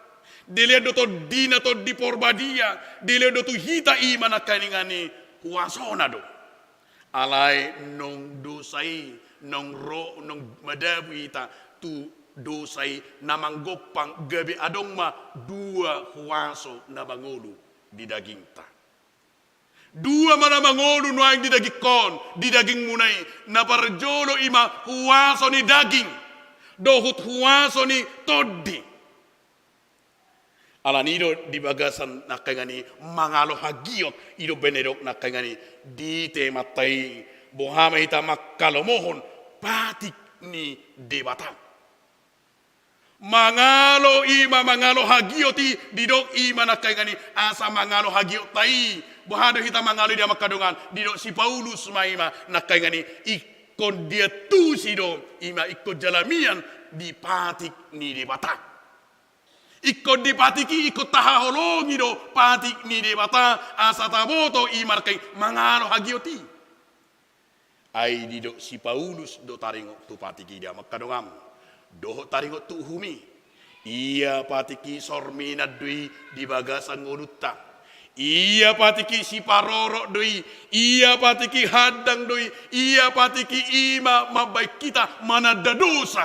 Dilehon do Tondina, Tondi Porbadia, dilehon do tu hita i ma nangkaningan i huasona do. Alai naung dosa i, naung ro, naung madabu hita tu dosa i na manggompang, gabe adong ma dua huaso na mangolu di dagingta. Dua ma na mangolu nuaeng di dagingkon, di dagingmuna i, na parjolo i ma huaso ni daging, dohot huaso ni tondi. Alani i do di bagasan nangkaningan i mangalo hagiot, i do umbahen na didok nangkaningan i di temanta i, boha ma hita mangkalomohon patik ni Debata. Mangalo i ma, mangalo hagiot i, didok i ma nangkaningan i, asa mangalo hagiotta i. Boha do hita mangalo i di hamu angka dongan, didok si Paulus ma i ma nangkaningan i, ingkon diantusi do, i ma ingkon jala mian di patik ni Debata. Ingkon di patik i, ingkon tahaholongi do patik ni Debata, asa taboto i ma nangkaningan i mangalo hagiot i. Ai didok si Paulus do taringot tu patik i di hamu angka dongan. Dohot taringot tu uhum i. Ia patik i sorminan do i di bagasan ngolunta. Ia patik i siparorot do i. Ia patik i handang do i. Ia patik i i ma mambahen hita mananda dosa.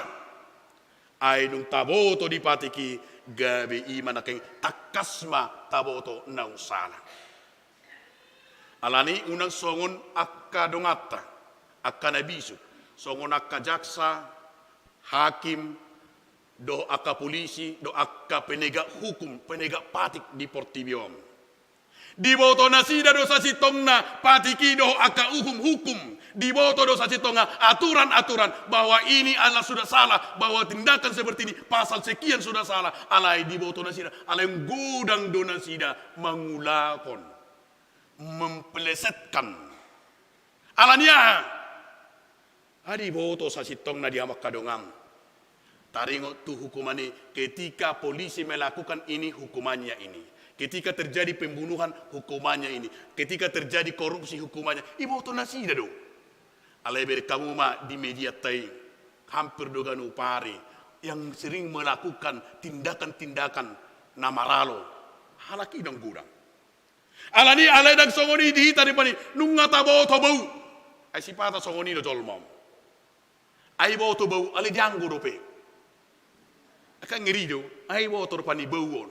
Ai dung taboto di patik i gabe i ma nangkaningan i tangkas ma taboto naung sala. Alani unang songon angka donganta, angka na bisuk, songon angka jaksa, hakim, dohot angka polisi, dohot angka penegak hukum, penegak patik di portibi on. Diboto nasida do sasintongna patik i dohot angka uhum hukum. Diboto do sasintongna aturan-aturan bahwa ini adalah sudah salah, bahwa tindakan seperti ini pasal sekian sudah salah. Alai diboto nasida, alai godang do nasida mangulahon, memplesetkan. Alani aha? Ai diboto sasintongna di hamu angka dongan. Taringot tu hukuman i, ketika polisi melakukan ini, hukumannya ini. Ketika terjadi pembunuhan, hukumannya ini. Ketika terjadi korupsi, hukumannya. Diboto nasida do. Alai bereng hamu ma di medianta i, hampir do ganup ari, yang sering melakukan tindakan-tindakan na maralo. Halak i ndang godang. Alani, alai ndang songon i di hita rupani, nunga taboto bau. Ai sipata songon i do jolma on. Ai boto bau, alai dianggo dope. Angka ngeri do, ai boto rupani bau on.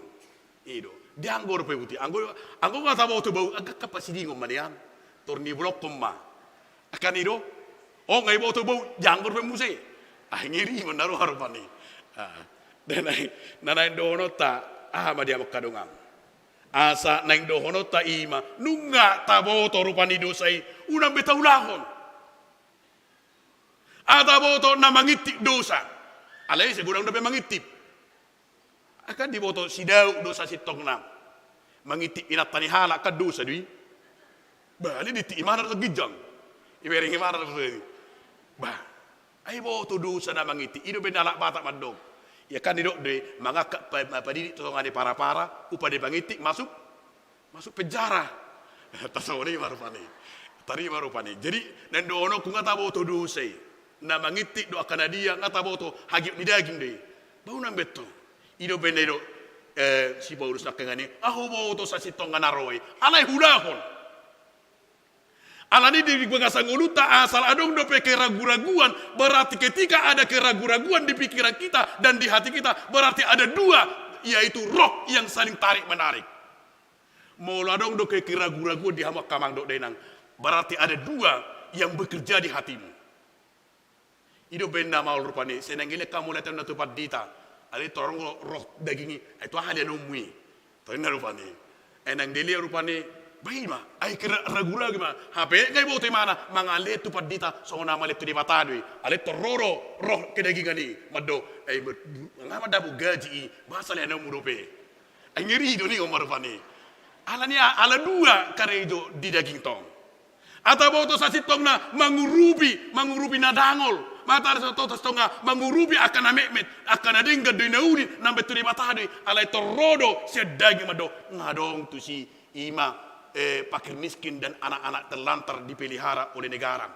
I do, dianggo dope buti. Anggo, anggo nga taboto bau, angka pasidingon ma nian. Tor ni blokkon ma. Angka i do, o nga i boto bau, dianggo dope muse. Ai ngeri ma na roha rupani. Ah, dan ai, na naeng dohononta, aha ma di hamu angka dongan. Asa naeng dohononta i ma, nunga taboto rupani dosa i, unang be taulahon. Ai taboto na mangintip dosa. Alai ise godang dope mangintip. Angka diboto si Daud do sasintongna. Mangintip inanta ni halak kan dosa do i. Bah, alai diintip imana do ginjang. Ibereng imana do. Bah. Ai boto dosa na mangintip, i do umbahen halak Batak mandok. Ia kan didok do i, mangangkat pa-, ma-, padidik tu tonga ni para-para, upa ni pangintip masuk, masuk penjara. Tarsongon i ma rupani. Tarima rupani. Jadi, naeng dohononku nga taboto dosa i. Na mangintip do angka na dia, nga taboto hagiot ni daging do i. Bau nang beto. I do umbahen na didok, eh, si Paulus nangkaningan i, ahu boto sasintongna na ro i. Alai hulahon. Alani di bagasan ngolunta asal adong dope keragu-raguan, berarti ketika ada keragu-raguan di pikiran kita dan di hati kita, berarti ada dua, yaitu roh yang saling tarik-menarik. Molo adong dope keragu-raguan di hamu angka amang dohot inang, berarti ada dua yang bekerja di hatimu. I do umbahen na maol rupani, sai naeng dilehon hamu lae tu pandita. Alai torus roh daging i, ai tu aha lehononmu i. Tontu ninna rupani. Ai naeng dilehon rupani, bah i ma, ai keragu-ragu ma. Hape nga diboto imana, mangalehon tu pandita, songon na mangalehon tu Debata do i. Alai torus do roh kedagingan i, mandok, ai ber-, nga mandapot gaji i, boasa lehononmu dope. Ai ngeri do ninna ma rupani. Alani a-, ala dua karejo di daging tong. Ai taboto sasintongna mangurupi, mangurupi na dangol. Ai taboto sasintongna mangurupi angka na metmet, angka na denggan do i na uli, na mambahen tu Debata do i, alai torus do sian daging mandok, nga adong tusi, i ma, eh, fakir miskin dan anak-anak terlantar dipelihara oleh negara.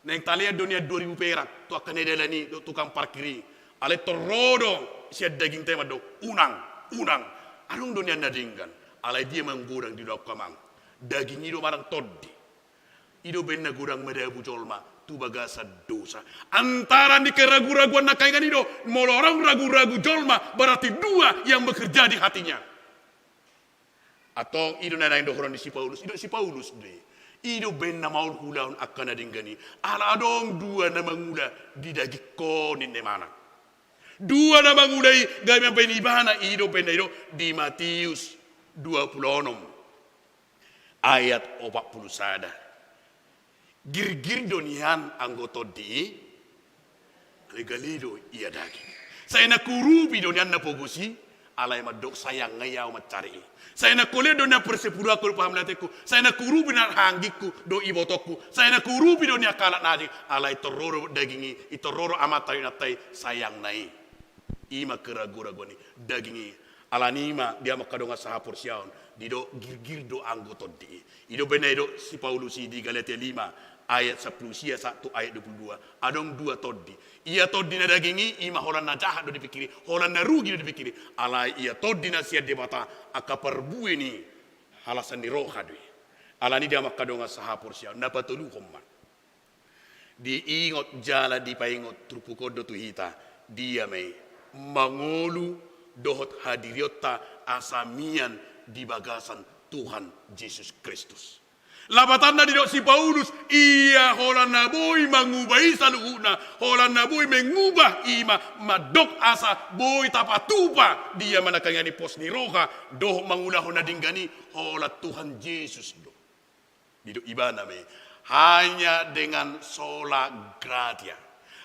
Naeng talean do nian dua ribu perak, tu angka na di dalan i, dohot tukang parkir i. Alai torus do sian dagingta i mandok, unang, unang. Adong do nian na denggan, alai dia ma godang di dalam kamang. Daging i do manang tondi. I do umbahen na godang madabu jolma tu bagasan dosa. Antara ni keragu-raguan nangkaningan i do, molo adong ragu-ragu jolma, berarti dua yang bekerja di hatinya. Antong i do na naeng dohonon ni si Paulus, i do si Paulus do i. I do umbahen na maol hulahon angka na denggan i. Ala adong dua na mangula di dagingkon ninna imana. Dua na mangula i gabe mambahen ibana, i do umbahen na i do di Matius dua pulu onom. Ayat opat pulu sada. Girgir do nian anggo tondi i, Alai gale do ia daging. Sai na huurupi do nian na pogos i, alai mandok sayangna i ahu mansari i. Sai na hulean do nian persepuluhanku dohot pahambalasonku, sai na huurupi nian hahaanggingku dohot ibotongku, sai na huurupi do nian halak na asing, alai torro do daging i, i torro do amanta dohot inanta i, sayangna i. I ma keraguan-raguan ni daging i. Alani i ma di hamu angka dongan sahaporseaon, didok girgir do anggo tondi i. I do umbahen na didok si Paulus i di Galatia lima ayat sampulu sia sahat tu ayat dua pulu dua. Adong dua tondi. Ia tondi na daging i, i ma holan na jahat do dipikiri, holan na rugi do dipikiri. Alai ia tondi na sian Debata, angka parbue ni halasan ni roha do i. Alani i di hamu angka dongan sahaporseaon, na patoluhon ma. Diingot jala dipaingot turpuk on do tu hita, dia ma i mangolu dohot hadirionta asa mian di bagasan Tuhan Jesus Kristus. Lapatanna didok si Paulus, ia holan na boi mangubah i saluhutna, holan na boi mangubah i ma, mandok asa boi tapatupa dia ma na hangoluan ni pos ni roha, dohot mangulahon na denggan i, holan Tuhan Jesus do. Didok ibana ma i, hanya dengan sola gratia,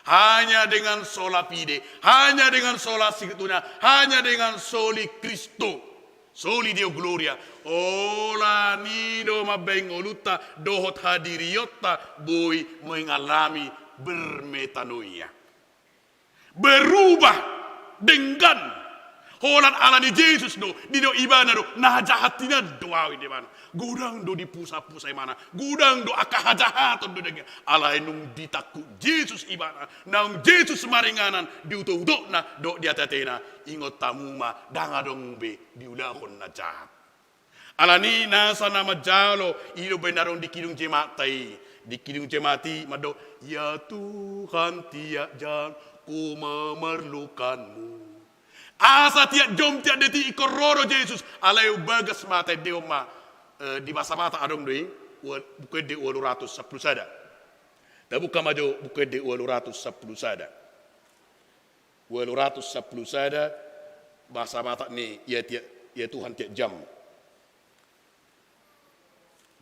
hanya dengan sola fide, hanya dengan sola scriptura, hanya dengan soli Christo, soli Deo Gloria. Holan i do mambahen ngolunta dohot hadirionta boi mengalami bermetanoia. Berubah, denggan. Holan alani Jesus do, didok ibana do, na jahat hinan do ahu, didok ibana. Godang do dipusapusa ibana, godang do angka hajahaton do denggan. Alai nunga ditangkup Jesus ibana, naung Jesus maringanan di utok-utokna dohot di ate-atena, ingot hamu ma, ndang adong be diulahon na jahat. Alani i nasa na manjalo, i do umbahen na adong di Kidung Jemaat i. Di Kidung Jemaat i mandok, ya Tuhan, tiap jam ku memerlukan-Mu. Asa tiap jom, tiap detik ingkon ro do Jesus. Alai umbagas ma, taendehon ma, eh, di bahasa Batak adong do i, ua-, Buku Ende ualu ratus sampulu sada. Tabuka ma jo Buku Ende ualu ratus sampulu sada. Ualu ratus sampulu sada, bahasa Batak ni, ya tiap, ya Tuhan tiap jam.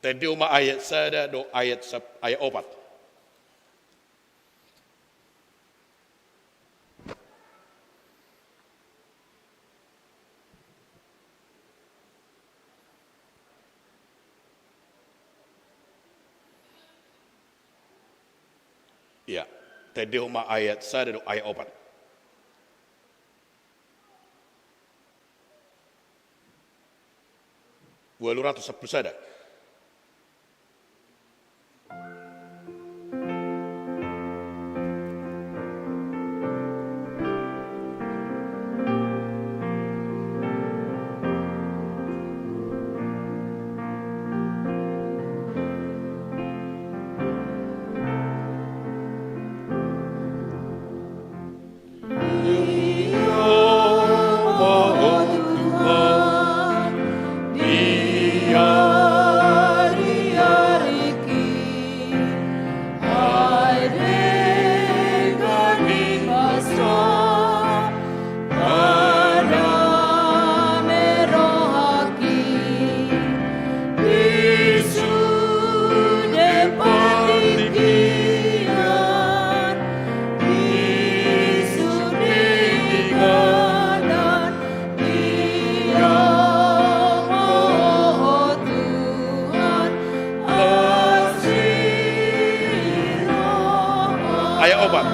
Taendehon ma ayat sada dohot ayat sap-, ayat opat. Ia, taendehon ma ayat sada dohot ayat opat. Ualu ratus sampulu sada. Ayat opat.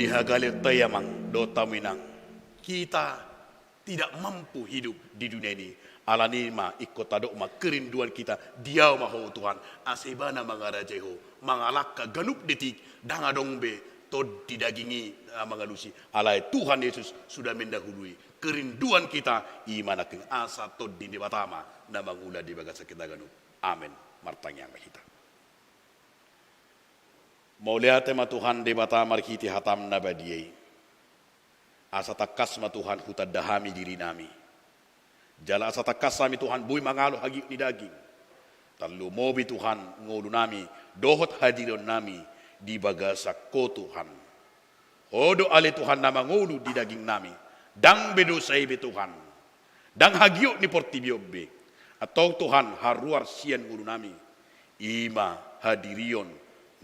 Di hagaleonta i amang dohot hamu inang, kita tidak mampu hidup di dunia ini. Alani i ma ingkon tadok ma kerinduan kita di Ho ma Ho Tuhan, asa Ibana mangarajai ho, mangalangka ganup detik, ndang adong be tondi daging i na mangalusi. Alai Tuhan Yesus sudah mendahului. Kerinduan kita i ma nangkin asa Tondi ni Debata ma na mangula di bagasan kita ganup. Amen. Martangiang ma hita. Mauliate ma Tuhan Debata marhite hataM na badia i. Asa tangkas ma Tuhan hutanda hami dirinami. Jala asa tangkas hami Tuhan boi mangalo hagiot ni daging. Tarlumobi Tuhan ngolunami dohot hadirionnami di bagasan Ho Tuhan. Ho do ale Tuhan na mangolu di dagingnami. Ndang be dosa i be Tuhan. Ndang hagiot ni portibi on be. Antong Tuhan haruar sian ngolunami. I ma hadirion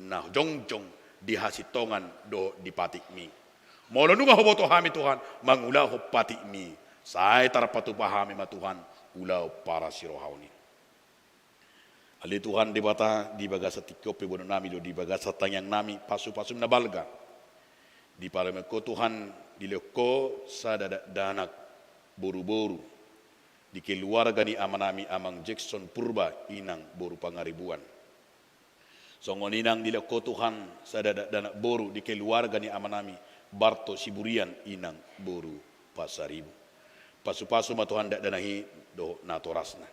na jongjong di hasintongan dohot di patikMi. Molo nunga huboto hami Tuhan mangulahon patikMi. Sai tarpatupa hami ma Tuhan ulaon parasirohaon i. Ale Tuhan Debata, di bagasan tingki on pe boanonnami do, di bagasan tangiangnami, pasupasu na balga. Di parumaen Ho Tuhan, dilehon Ho sada dakdanak boruboru. Di keluarga ni amanami Amang Jackson Purba, inang boru Pangaribuan. Songon i nang dilehon Ho Tuhan, sada dakdanak boru di keluarga ni amanami Barto Siburian, inang boru Pasaribu. Pasupasu ma Tuhan dakdanak i dohot natorasna.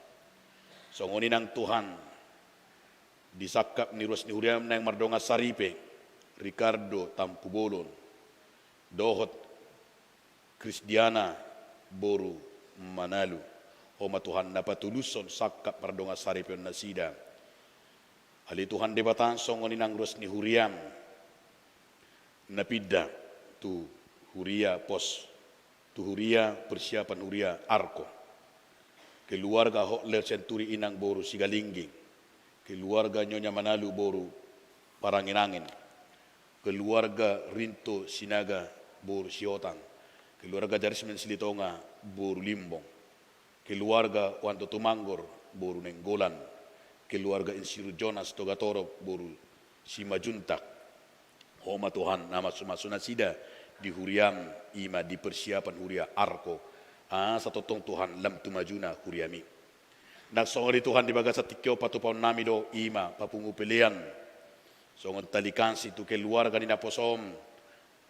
Songon i nang Tuhan, di sangkap ni ruas ni huriaM naeng mardongan saripe, Ricardo Tampubolon, dohot Krisdiana boru Manalu. Ho ma Tuhan na patulushon sangkap mardongan saripeon nasida. Ale Tuhan Debata, songon i nang ruas ni huriaM na pinda tu huria pos, tu huria persiapan huria Arko. Keluarga Hotler Senturi, inang boru Sigalingging. Keluarga Nyonya Manalu boru Paranginangin. Keluarga Rinto Sinaga boru Sihotang. Keluarga Jarismen Silitonga boru Limbong. Keluarga Wanto Tumanggor boru Nainggolan. Keluarga Insinyur Jonas Togatorop boru Simanjuntak. Ho ma Tuhan na mamasu-masu nasida di huriaM, i ma di persiapan huria Arko, asa tongtong Tuhan lam tu majuna huriaMi. Nang songon i Tuhan di bagasan tingki on patupaonnami do, i ma papungu pelean songon tali kasi tu keluarga ni naposoM,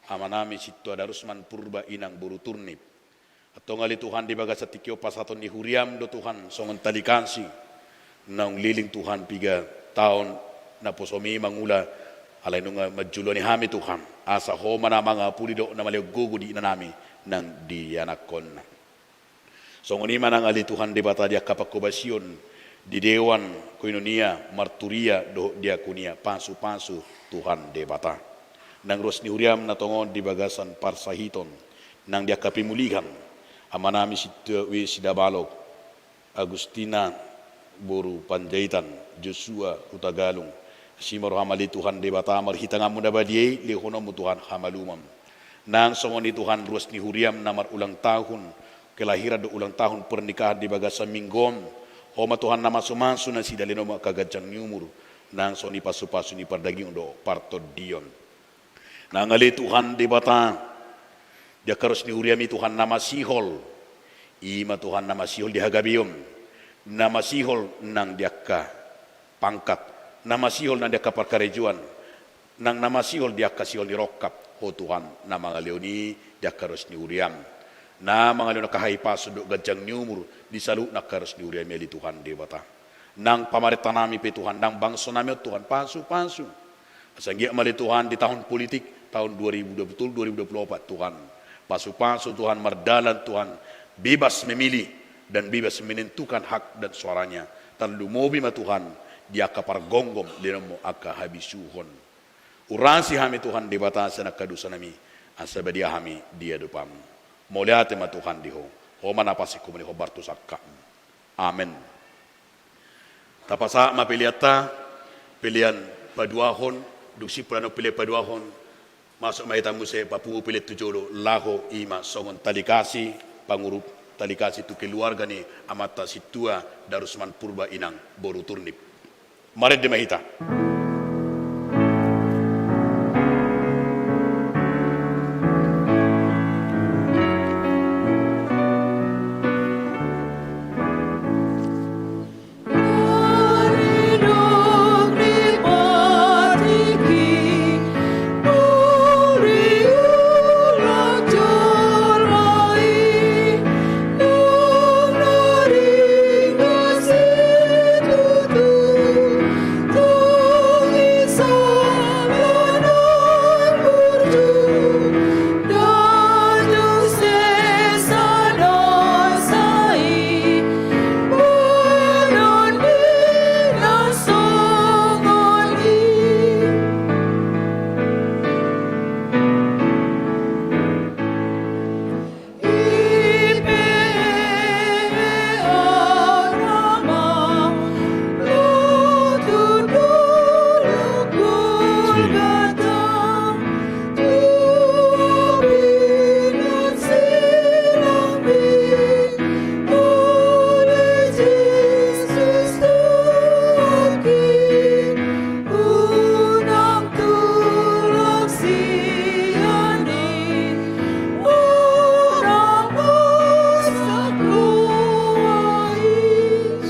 amanami Sintua Darusman Purba, inang boru Turnip. Antong ale Tuhan di bagasan tingki on pasahaton ni huriaM do Tuhan songon tali kasi naung leleng Tuhan piga taon naposoMi mangula, alai nunga manjoloani hami Tuhan, asa Ho ma na mangapuli dohot na malehon gogo di inanami nang di anakkonna. Songon i ma nang ale Tuhan Debata di angka pangkobasion di dewan koinonia, marturia dohot diakonia, pasupasu Tuhan Debata. Nang ruas ni huriaM na tongon di bagasan parsahiton, nang di angka pemulihan, amanami Sintua W. Sidabalok, Agustina boru Panjaitan, Joshua Hutagalung. Asi ma rohaM ale Tuhan Debata, marhite tanganMu na badia i lehononMu Tuhan hamalumon. Nang songon i Tuhan ruas ni huriaM na marulang tahun, kelahiran dohot ulang tahun pernikahan di bagasan minggu on. Ho ma Tuhan na mamasu-masu nasida, lehononMu angka ganjang ni umur. Nang songon i pasupasu ni pardagingon dohot partondion. Nang ale Tuhan Debata, di angka ruas ni huriaMi Tuhan na masihol, i ma Tuhan na masihol di hagabeon, na masihol nang di angka pangkat, na masihol nang di angka parkarejoan, nang na masihol di angka sihol ni rongkap, Ho Tuhan na mangalehon i di angka ruas ni huriaM, na mangalehon angka hahipason dohot ganjang ni umur di saluhut angka ruas ni huriaMi ale Tuhan Debata. Nang pamarentanami pe Tuhan, nang bangsonami on Tuhan, pasupasu. Asa anggiat ma ale Tuhan di tahun politik, tahun dua ribu dua puluh tiga, dua ribu dua puluh empat Tuhan, pasupasu Tuhan, mardalan Tuhan, bebas memilih dan bebas menentukan hak dan suaranya. Tarlumobi ma Tuhan di angka pargomgom, lehononMu angka habisuhon. Urasi hami Tuhan Debata sian angka dosanami, asa badia hami di adopanMu. Mauliate ma Tuhan di Ho, Ho ma na paasing hombar tu sangkapMu. Amen. Tapasahat ma peleanta, pelean paduahon, dung simpul annon pelean paduahon, masuk ma hita muse papungu pelean tu jolo, laho i ma songon tali kasi, pangurung tali kasi tu keluarga ni amanta Sintua Darusman Purba, inang boru Turnip. Marende ma hita.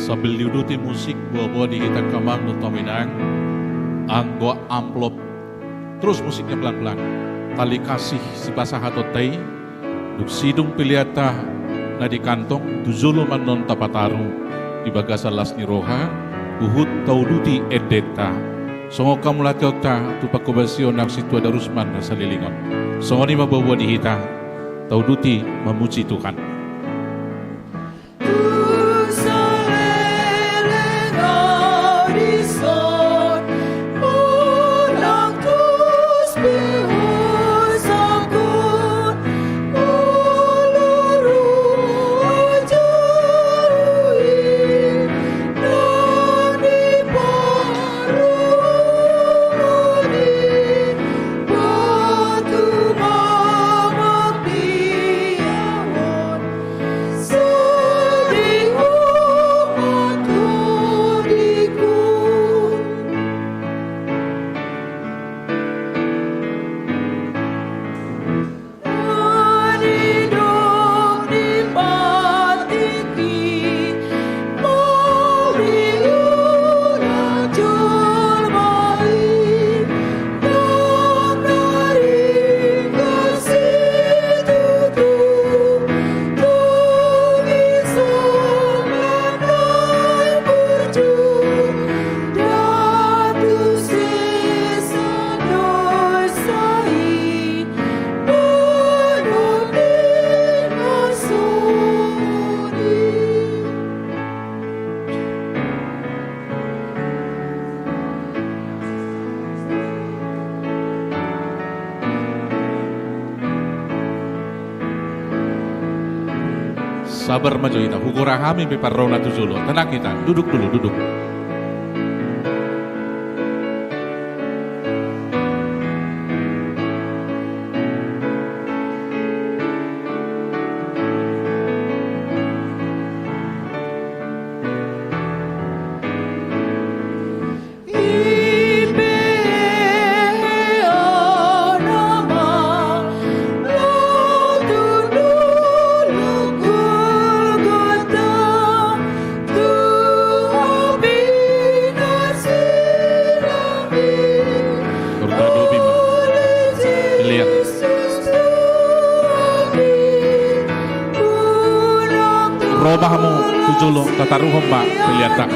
Sambil diuduti musik, boaboa di hita angka amang dohot inang, anggo amplop, terus musiknya pelan-pelan. Tali kasih sipasahatonta i, dung sidung peleanta na di kantong, tu jolo ma annon tapataru di bagasan las ni roha, huhut tauduti endenta. Songon hamauliateonta tu panghobasion ni sintua Darusman na saleleng on. Songon i ma boaboa di hita, tauduti mamuji Tuhan. Sabar ma jo hita, hugora hami pe parrohana tu jolo. Tenang hita, duduk dulu, duduk. Ro ma hamu tu jolo, tataruhon ma peleanta.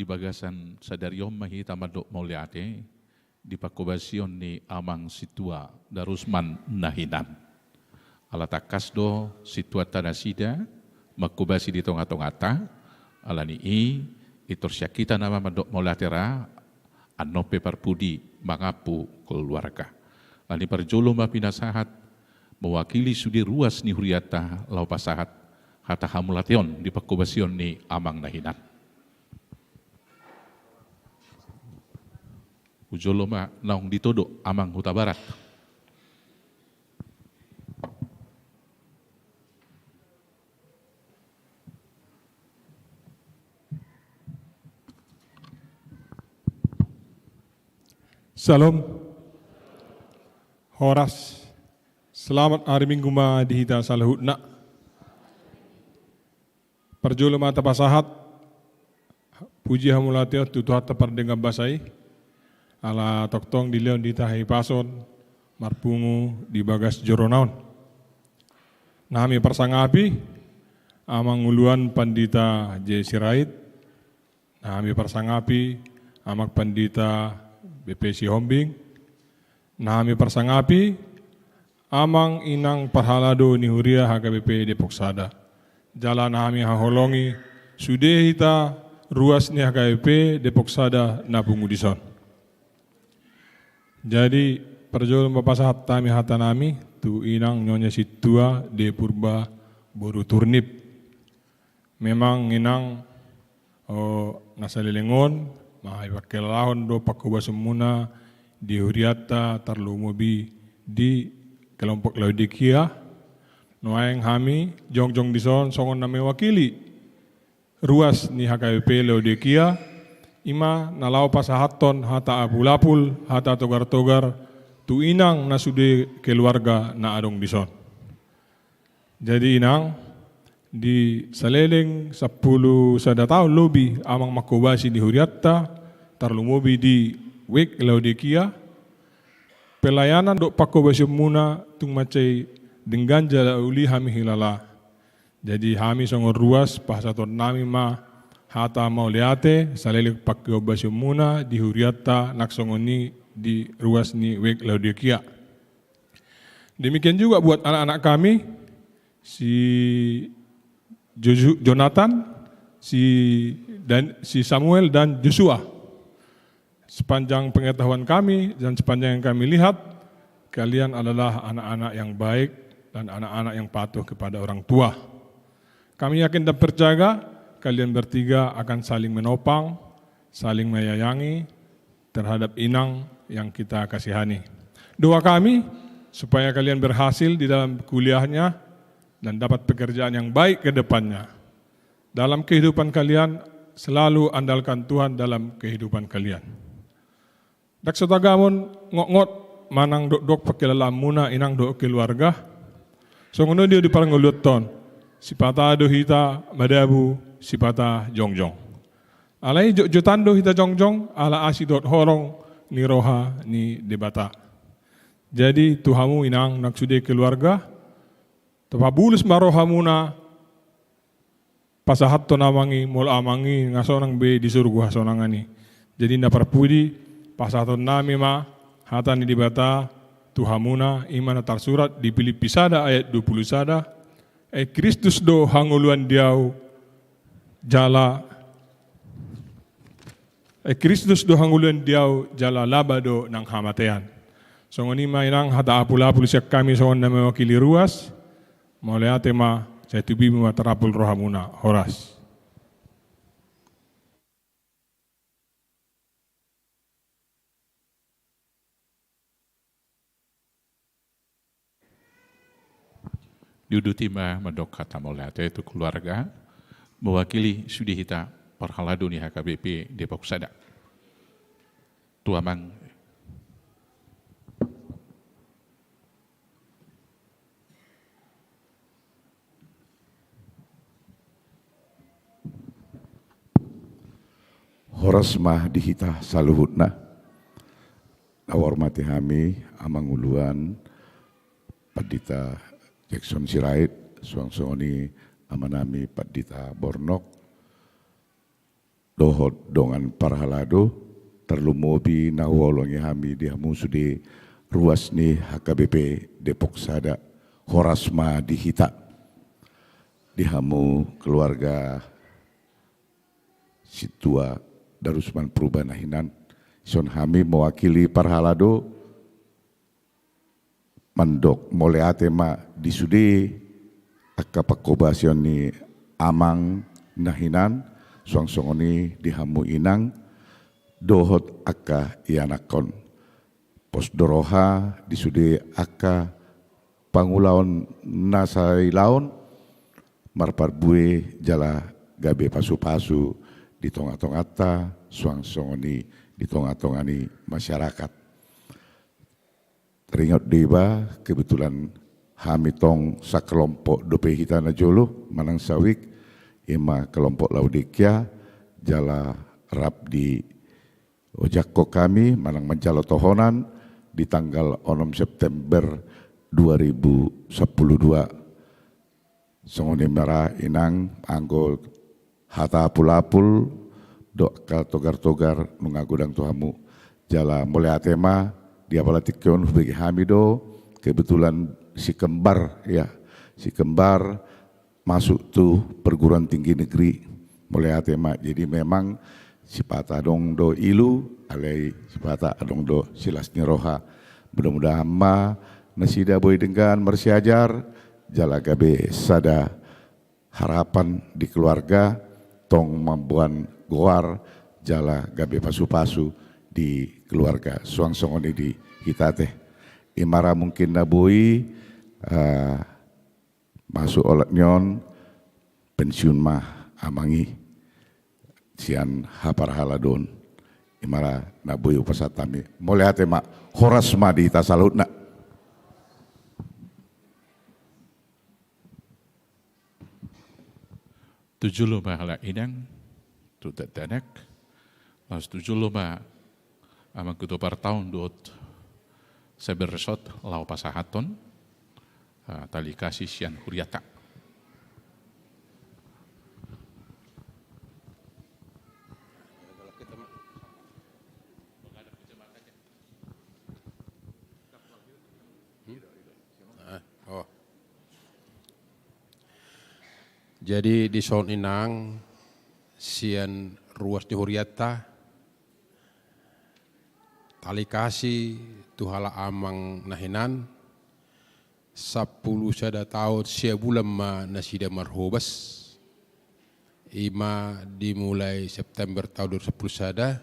Di bagasan sadari on ma hita mandok mauliate di panghobasion ni Amang Sintua Darusman na hinan. Ala tangkas do sintuanta nasida manghobasi di tonga-tonganta, ala ni i, i torus sian hita nama mandok mauliate ra, annon pe parpudi mangampu keluarga. Ala ni parjolo ma pinasahat mewakili sude ruas ni hurianta laho pasahat hata hamauliateon di panghobasion ni Amang na hinan. Hujolo ma naung ditodo Amang Hutabarat. Syalom. Horas. Selamat hari Minggu ma di hita saluhutna. Parjolo ma tapasahat puji hamauliateon tu Tuhanta pardenggan basa i, ala tongtong dilehon di hita hahipason marpungu di bagas jorona on. Na hami parsangapi Amang Uluan Pandita J. Sirait, na hami parsangapi Amang Pandita B P Sihombing, na hami parsangapi Amang Inang parhalado ni huria H K B P Depok Sada. Jala na hami haholongi sude hita ruas ni H K B P Depok Sada na pungu dison. Jadi, parjolo ma pasahat hami hata nami tu Inang Nyonya Sintua D. Purba boru Turnip. Memang Inang, o, na saleleng on, ma, hupangkilalahon do panghobasionmuna di hurianta, tarlumobi di kelompok Laodikia. Nuaeng hami jongjong dison songon na mewakili ruas ni H K B P Laodikia, i ma na laho pasahathon hata apul-apul, hata togar-togar tu Inang na sude keluarga na adong dison. Jadi Inang, di saleleng sampulu sada taon lobi Amang manghobasi di hurianta, tarlumobi di W I K Laodikia, pelayanan dohot panghobasionmuna tung mansai denggan jala uli hami hilala. Jadi hami songon ruas pasahaton nami ma hata mauliate saleleng panghobasionmuna di hurianta nang songon i di ruas ni W I K Laodikia. Demikian juga buat anak-anak kami, si Josu-, Jonathan, si Dan-, si Samuel dan Joshua. Sepanjang pengetahuan kami dan sepanjang yang kami lihat, kalian adalah anak-anak yang baik dan anak-anak yang patuh kepada orang tua. Kami yakin dan percaya kalian bertiga akan saling menopang, saling menyayangi, terhadap Inang yang kita kasihani. Doa kami supaya kalian berhasil di dalam kuliahnya dan dapat pekerjaan yang baik ke depannya. Dalam kehidupan kalian, selalu andalkan Tuhan dalam kehidupan kalian. Ndang so tagamon ngotngot manang dokdok pangkilalaanmuna Inang dohot keluarga. Songon on do di parngoluanta on, sipata do hita madabu, sipata jongjong. Alai jotjotan do hita jongjong ala asi dohot holong ni roha ni Debata. Jadi tu hamu Inang nang sude keluarga, tapabulus ma rohamuna pasahathon Amang i, molo Amang i nga sonang be di surgo hasonangan i. Jadi na parpudi pasahaton nami ma hata ni Debata tu hamuna, i ma na tarsurat di Pilippi sada ayat dua pulu sada, Ai Kristus do hangoluan di ahu jala, ai Kristus do hangoluan di ahu jala laba do nang hamatean. Songon i ma Inang hata apul-apul sian hami songon na mewakili ruas. Mauliate ma, sai tubi ma tarapul rohamuna. Horas. Diuduti ma mandok hata mauliate tu keluarga, mewakili sude hita parhalado ni H K B P Depok Sada. Tu Amang. Horas ma di hita saluhutna. Na huhormati hami Amang Uluan Pandita Jackson Sirait, suang songon i amanami Pandita Bornok, dohot dongan parhalado, tarlumobi na huhaholongi hami di hamu sude ruas ni H K B P Depok Sada, horas ma di hita. Di hamu keluarga sintua Darusman Purba na hinan, dison hami mewakili parhalado mandok mauliate ma di sude angka panghobasion ni amang na hinan, suang songon i di hamu inang dohot angka ianakhon. Pos do roha di sude angka pangulaon na sailaon, marparbue jala gabe pasupasu di tongatonganta, suang songon i di tongatonga ni masyarakat. Taringot do iba, kebetulan hami tong sakelompok dope hita najolo manang sawik, ima kelompok Laodikia, jala rap diojakhon hami manang manjalo tohonan di tanggal onom September dua ribu sampulu dua. Songon i ma ra inang, anggo hata apulapul dohot angka togartogar nunga godang tu hamu. Jala mauliate ma di apala tingki on hubege hami do kebetulan si kembar, ya, si kembar masuk tu perguruan tinggi negeri. Mauliate ma. Jadi memang sipata adong do ilu, alai sipata adong do silas ni roha. Mudah-mudahan ma nasida boi denggan marsiajar, jala gabe sada harapan di keluarga, tong mamboan goar, jala gabe pasupasu di keluarga. Suang songon i di hita ate. Ima ra mungkin na boi, eh, masuk olat ni on, pensiun ma amang i sian haparhaladoon. Ima ra na boi hupasahat hami. Mauliate ma, horas ma di hita saluhutna. Tu jolo ma halak inang, tu dakdanak, laos tu jolo ma amang ketua partaon dohot saber resort laho pasahathon, ah, tali kasih sian huriata. Ah, oh. Jadi dison inang sian ruas ni huriata, tali kasih tu halak amang na hinan, sampulu sada taon sia bulan ma nasida marhobas. Ima dimulai September taon dua ribu sampulu sada,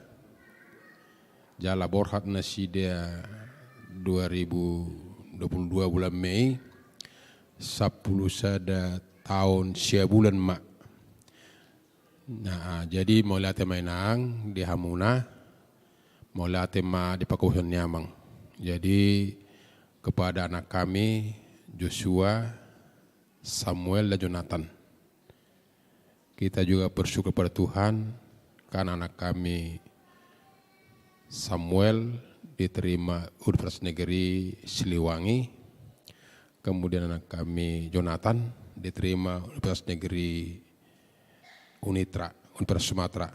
jala borhat nasida dua ribu dua puluh dua bulan Mei, sampulu sada taon sia bulan ma. Nah, jadi mauliate ma inang di hamuna, mauliate ma di panghobasion ni amang. Jadi kepada anak kami, Joshua, Samuel dan Jonathan. Kita juga bersyukur pada Tuhan, karena anak kami Samuel diterima Universitas Negeri Siliwangi, kemudian anak kami Jonathan diterima Universitas Negeri Unitra, Universitas Sumatera.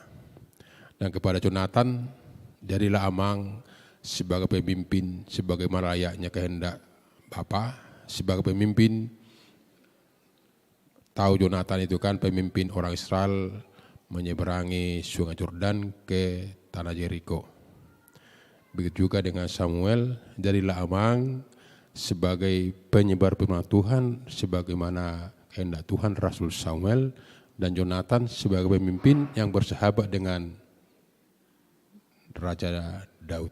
Dan kepada Jonathan, jadilah amang sebagai pemimpin sebagaimana layaknya kehendak Bapa, sebagai pemimpin. Tahu Jonathan itu kan pemimpin orang Israel menyeberangi Sungai Jordan ke tanah Jeriko. Begitu juga dengan Samuel, jadilah amang sebagai penyebar firman Tuhan sebagaimana kehendak Tuhan, Rasul Samuel, dan Jonathan sebagai pemimpin yang bersahabat dengan Raja Daud.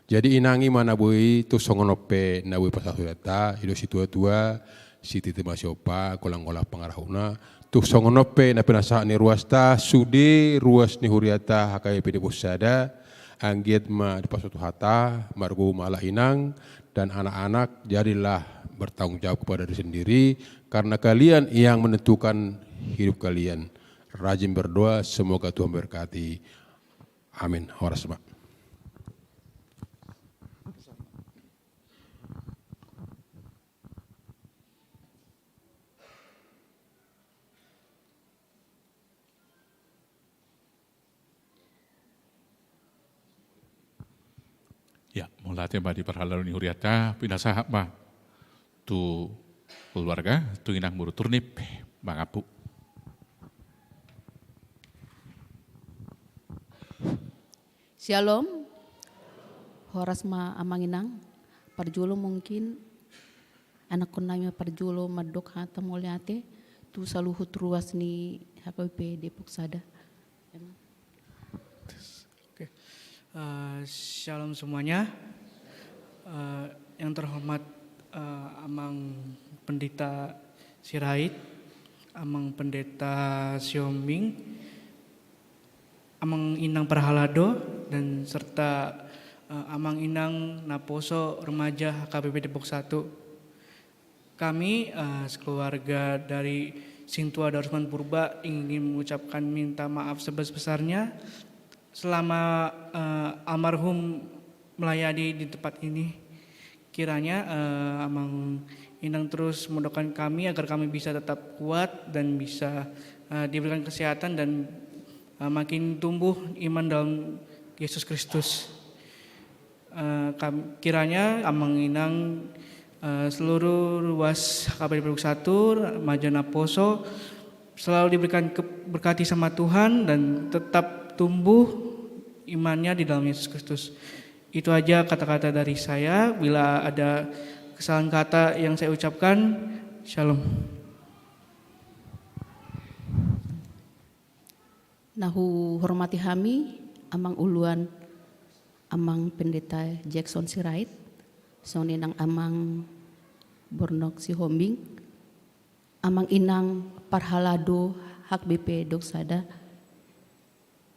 Jadi inang i ma na boi, tung songon on pe na boi pasahat huriata, i do situatua, sititi ma siompa, golanggolang pangarahutna, tung songon on pe na pinasahat ni ruasta, sude ruas ni huriata H K B P Depok Sada, anggiat ma dipasupasu Tuhan, margogo ma halak inang dan anak-anak, jadilah bertanggung jawab kepada diri sendiri, karena kalian yang menentukan hidup kalian. Rajin berdoa, semoga Tuhan memberkati. Amin. Horas ma. Ate ma di parhalado ni huriata, pinasahat ma tu keluarga, tu inang boru Turnip, mangampu. Syalom. Horas ma amang inang. Parjolo mungkin anakkon nami ma parjolo mandok hata mauliate tu saluhut ruas ni H K B P Depok Sada. Oke. Eh, shalom semuanya. Eh, yang terhormat, eh, Amang Pendeta Sirait, Amang Pendeta Siombing, Amang Inang Parhalado, dan serta, eh, Amang Inang Naposo Remaja H K B P Depok Satu. Kami, eh, sekeluarga dari Sintua Darusman Purba ingin mengucapkan minta maaf sebesar-besarnya selama, eh, almarhum melayani di tempat ini. Kiranya, eh, Amang Inang terus mendoakan kami agar kami bisa tetap kuat dan bisa, eh, diberikan kesehatan dan, eh, makin tumbuh iman dalam Yesus Kristus. Eh, kam-, kiranya Amang Inang, eh, seluruh ruas H K B P Depok Satu, Remaja Naposo, selalu diberikan ke-, berkati sama Tuhan dan tetap tumbuh imannya di dalam Yesus Kristus. Itu aja kata-kata dari saya. Bila ada kesalahan kata yang saya ucapkan, shalom. Na huhormati hami, Amang Uluan, Amang Pendeta Jackson Sirait, songon i nang Amang Bornok Sihombing, Amang Inang Parhalado H K B P Depok Sada,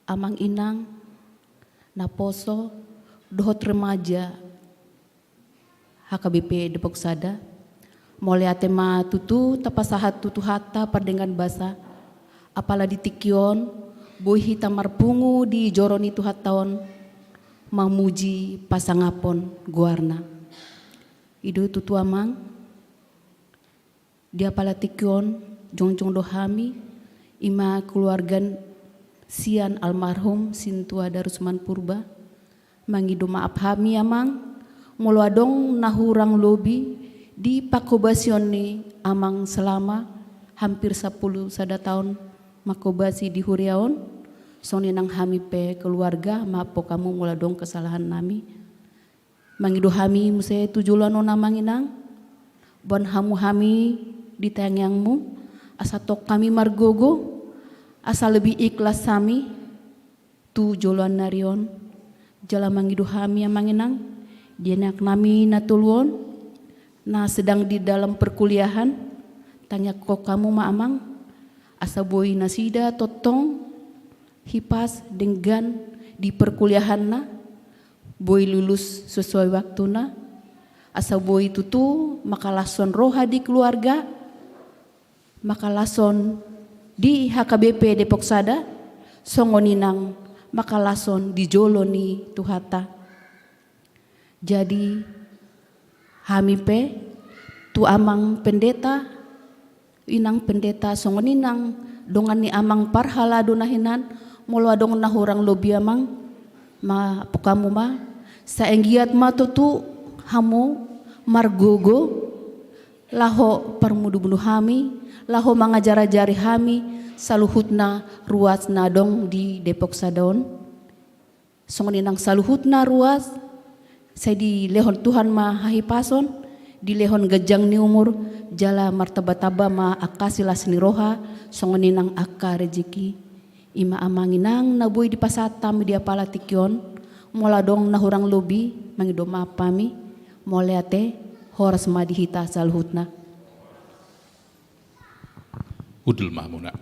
Amang Inang Naposo dohot remaja H K B P Depok Sada. Mauliate ma tutu tapasahat tu Tuhanta pardenggan basa. Apala di tingki on, boi hita marpungu di joro ni Tuhanta on, mamuji pasangapon goarna. I do tutu amang. Di apala tingki on, jongjong do hami, i ma keluarga sian almarhum Sintua Darusman Purba. Mangido maaf hami amang, molo adong na hurang lobi di panghobasion ni amang selama hampir sampulu sada taon manghobasi di huria on. Songon i nang hami pe keluarga, maafhon hamu molo adong kesalahan nami. Mangido hami muse tu joloan on amang inang, boan hamu hami di tangiangmu, asa tong hami margogo, asa lebih ikhlas hami tu joloan ni ari on. Jala mangido hami amang inang, di anak nami na tolu on, na sedang di dalam perkuliahan, tangiangkon hamu ma amang, asa boi nasida tongtong hipas denggan di perkuliahanna, boi lulus sesuai waktuna, asa boi tutu mangkalashon roha di keluarga, mangkalashon di H K B P Depok Sada, songon i nang mangkalashon di jolo ni Tuhanta. Jadi, hami pe, tu amang pendeta, inang pendeta, songon i nang dongan ni amang parhalado na hinan, molo adong na hurang lobi amang, maafhon hamu ma, sai anggiat ma tutu hamu margogo, laho parmudu-mudu hami, laho mangajar-ajari hami, saluhutna ruas na adong di Depok Sada on. Songon i nang saluhutna ruas, sai dilehon Tuhan ma hahipason, dilehon ganjang ni umur, jala martamba-tamba ma angka silas ni roha, songon i nang angka rejeki. I ma amang inang na boi dipasahat hami di apala tingki on, molo adong na hurang lobi, mangido maaf hami, mauliate, horas ma di hita saluhutna. Hundul ma hamuna.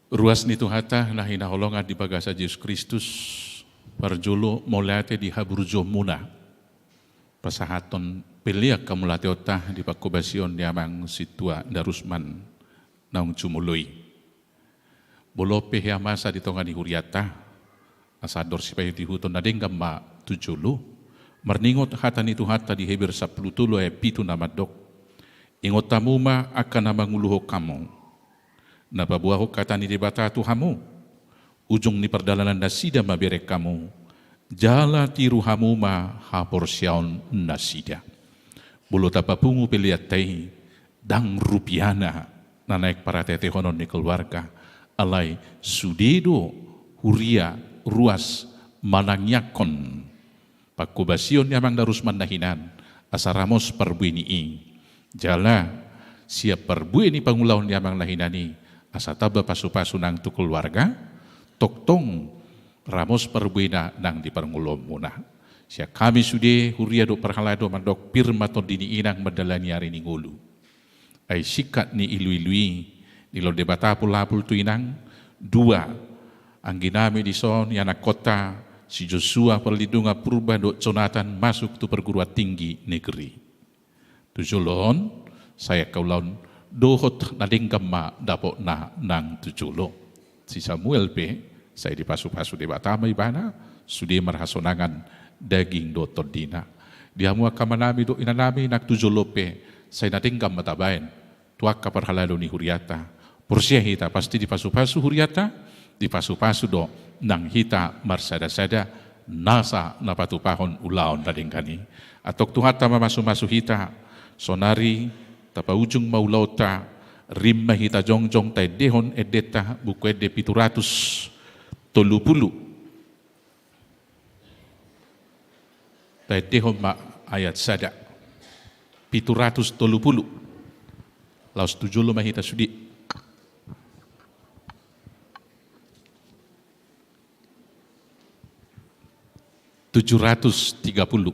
Ruas ni Tuhanta na hinaholongan di bagasan Jesus Kristus, parjolo mauliate di haburjuonmuna. Pasahathon pelean hamauliateonta di panghobasion ni amang sintua Darusman naung jumolo i. Molo pe hea masa di tonga ni hurianta, asa andor sipaihut-ihuton na denggan ma tu jolo, marningot hata ni Tuhanta di Heber sampulu tolu ayat pitu na mandok: Ingot hamu ma angka na manguluhon hamu. Na paboahon hata ni Debata tu hamu, ujung ni pardalanan nasida ma bereng hamu, jala tiru hamu ma haporseaon nasida. Molo tapapungu peleanta i, ndang rupiana na naeng paratetehonon ni keluarga, alai sude do huria ruas manangiangkon panghobasion ni amang na rusman na hinan, asa ramos parbue ni i. Jala sian parbue ni pangulaon ni amang na hinan i, asa tamba pasupasu nang tu keluarga, tongtong ramos parbuena nang di parngoluonmuna. Sian hami sude huria dohot parhalado mandok pir ma tondi ni inang mandalani ari ni ngolu. Ai singkat ni iluilu i, nilehon Debata apulapul tu inang, dua angginami dison, ianakkonta, si Joshua Parlindungan Purba dohot Jonathan masuk tu perguruan tinggi negeri. Tu jolo on, sai angka ulaon dohot na denggan ma dapotna nang tu jolo. Si Samuel pe, sai dipasupasu Debata ma ibana, sude marhasonangan daging dohot tondina. Di hamu angka amanami dohot inanami nang tu jolo pe, sai na denggan ma tabaen tu angka parhalado ni huriata. Porsea hita pasti dipasupasu huriata, dipasupasu do nang hita marsadasada, nasa na patupahon ulaon na denggan i. Antong Tuhanta mamasumasu hita, saonari tapaujung ma ulaonta, rim ma hita jongjong taendehon endenta, Buku Ende pitu ratus tolu pulu. Taendehon ma ayat sada. Pitu ratus tolu pulu. Laos tu jolo ma hita sude. Tujuh ratus tiga puluh.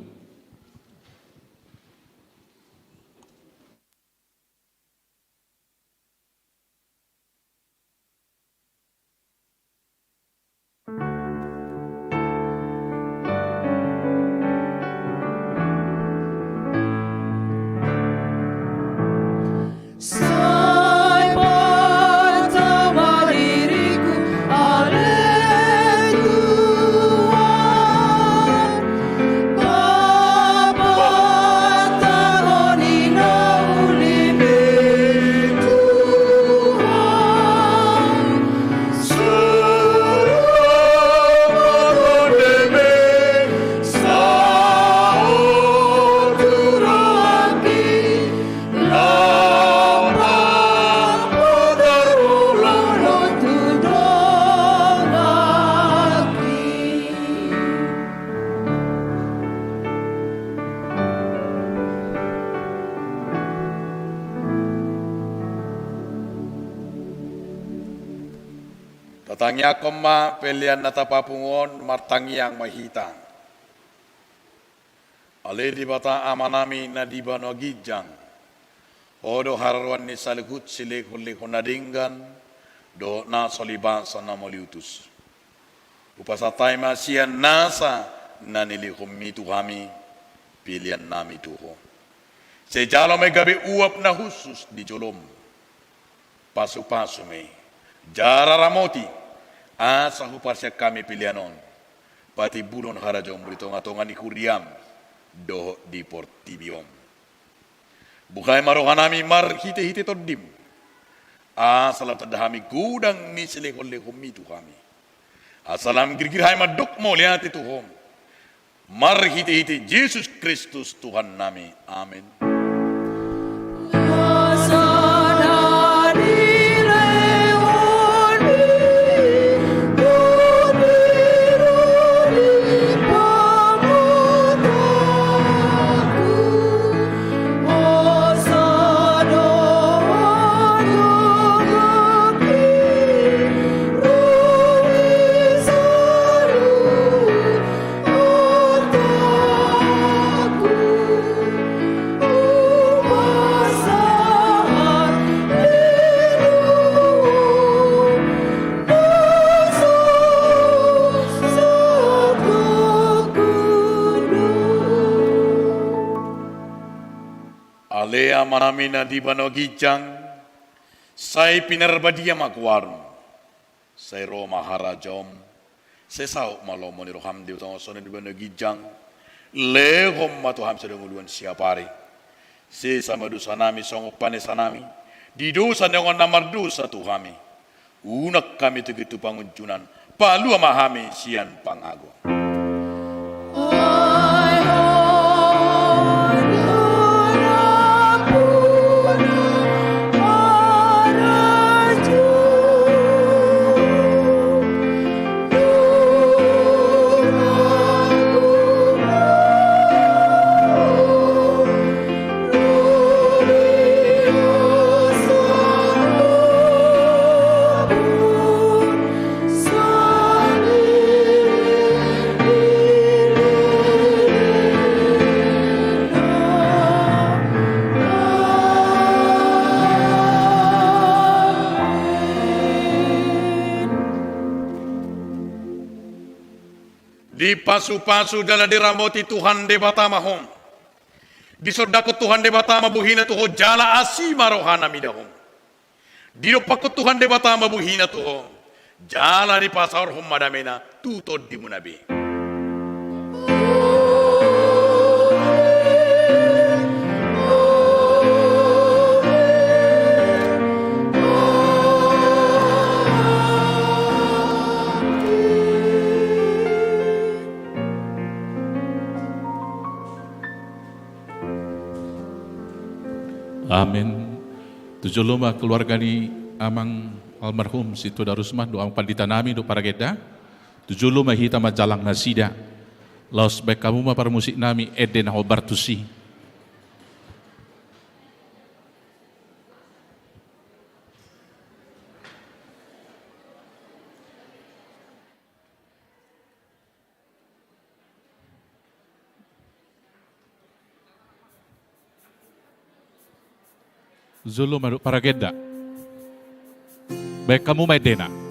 Tatangiangkon ma pelean na tapapungu on, martangiang ma hita. Ale Debata Amanami na di banua ginjang, Ho do haroroan ni saluhut silehonlehon na denggan dohot na so libasa na mauliutus. Hupasahat hami ma sian nasa na nilehonMi tu hami peleannami tu Ho. Sai jalo ma i gabe uap na hushus di jolom. Pasupasu ma i, jala ramoti, asa huparsian hami pelean on patimbulhon harajaonMu di tongatonga ni huriaM dohot di portibi on. Buhai ma rohanami marhitehite TondiM, asa lam tanda hami godang ni silehonlehonMi tu hami. Asa lam girgir hami mandok mauliate tu Ho, marhitehite Jesus Kristus Tuhannami. Amen. Ale Amanami na di banua ginjang, sai pinarbadia ma goarM, sai ro ma harajaonM, sai saut ma lomo ni rohaM di tonga songon na di banua ginjang. Lehon ma tu hami sadari on ngolu siapari. Sesa ma dosanami songon panesanami Di dosa ni angka na mardosa tu hami, unang hami tingki tu pangunjunan, palua ma hami sian pangago. Dipasupasu jala diramoti Tuhan Debata ma ho. Disondangkon Tuhan Debata ma bohina tu ho jala asi ma rohana mida ho. Didompakkon Tuhan Debata ma bohina tu ho jala dipasaorhon ma damena tu tondimuna be. Amin. Tu jolo ma keluarga ni amang almarhum Situdarusman dohot amang pandita nami dohot paragenda. Tu jolo ma hita manjalang nasida. Laos baen hamu ma parmusik nami ende na hombar tusi. Jolo ma dohot paragenda. Baen hamu ma endena.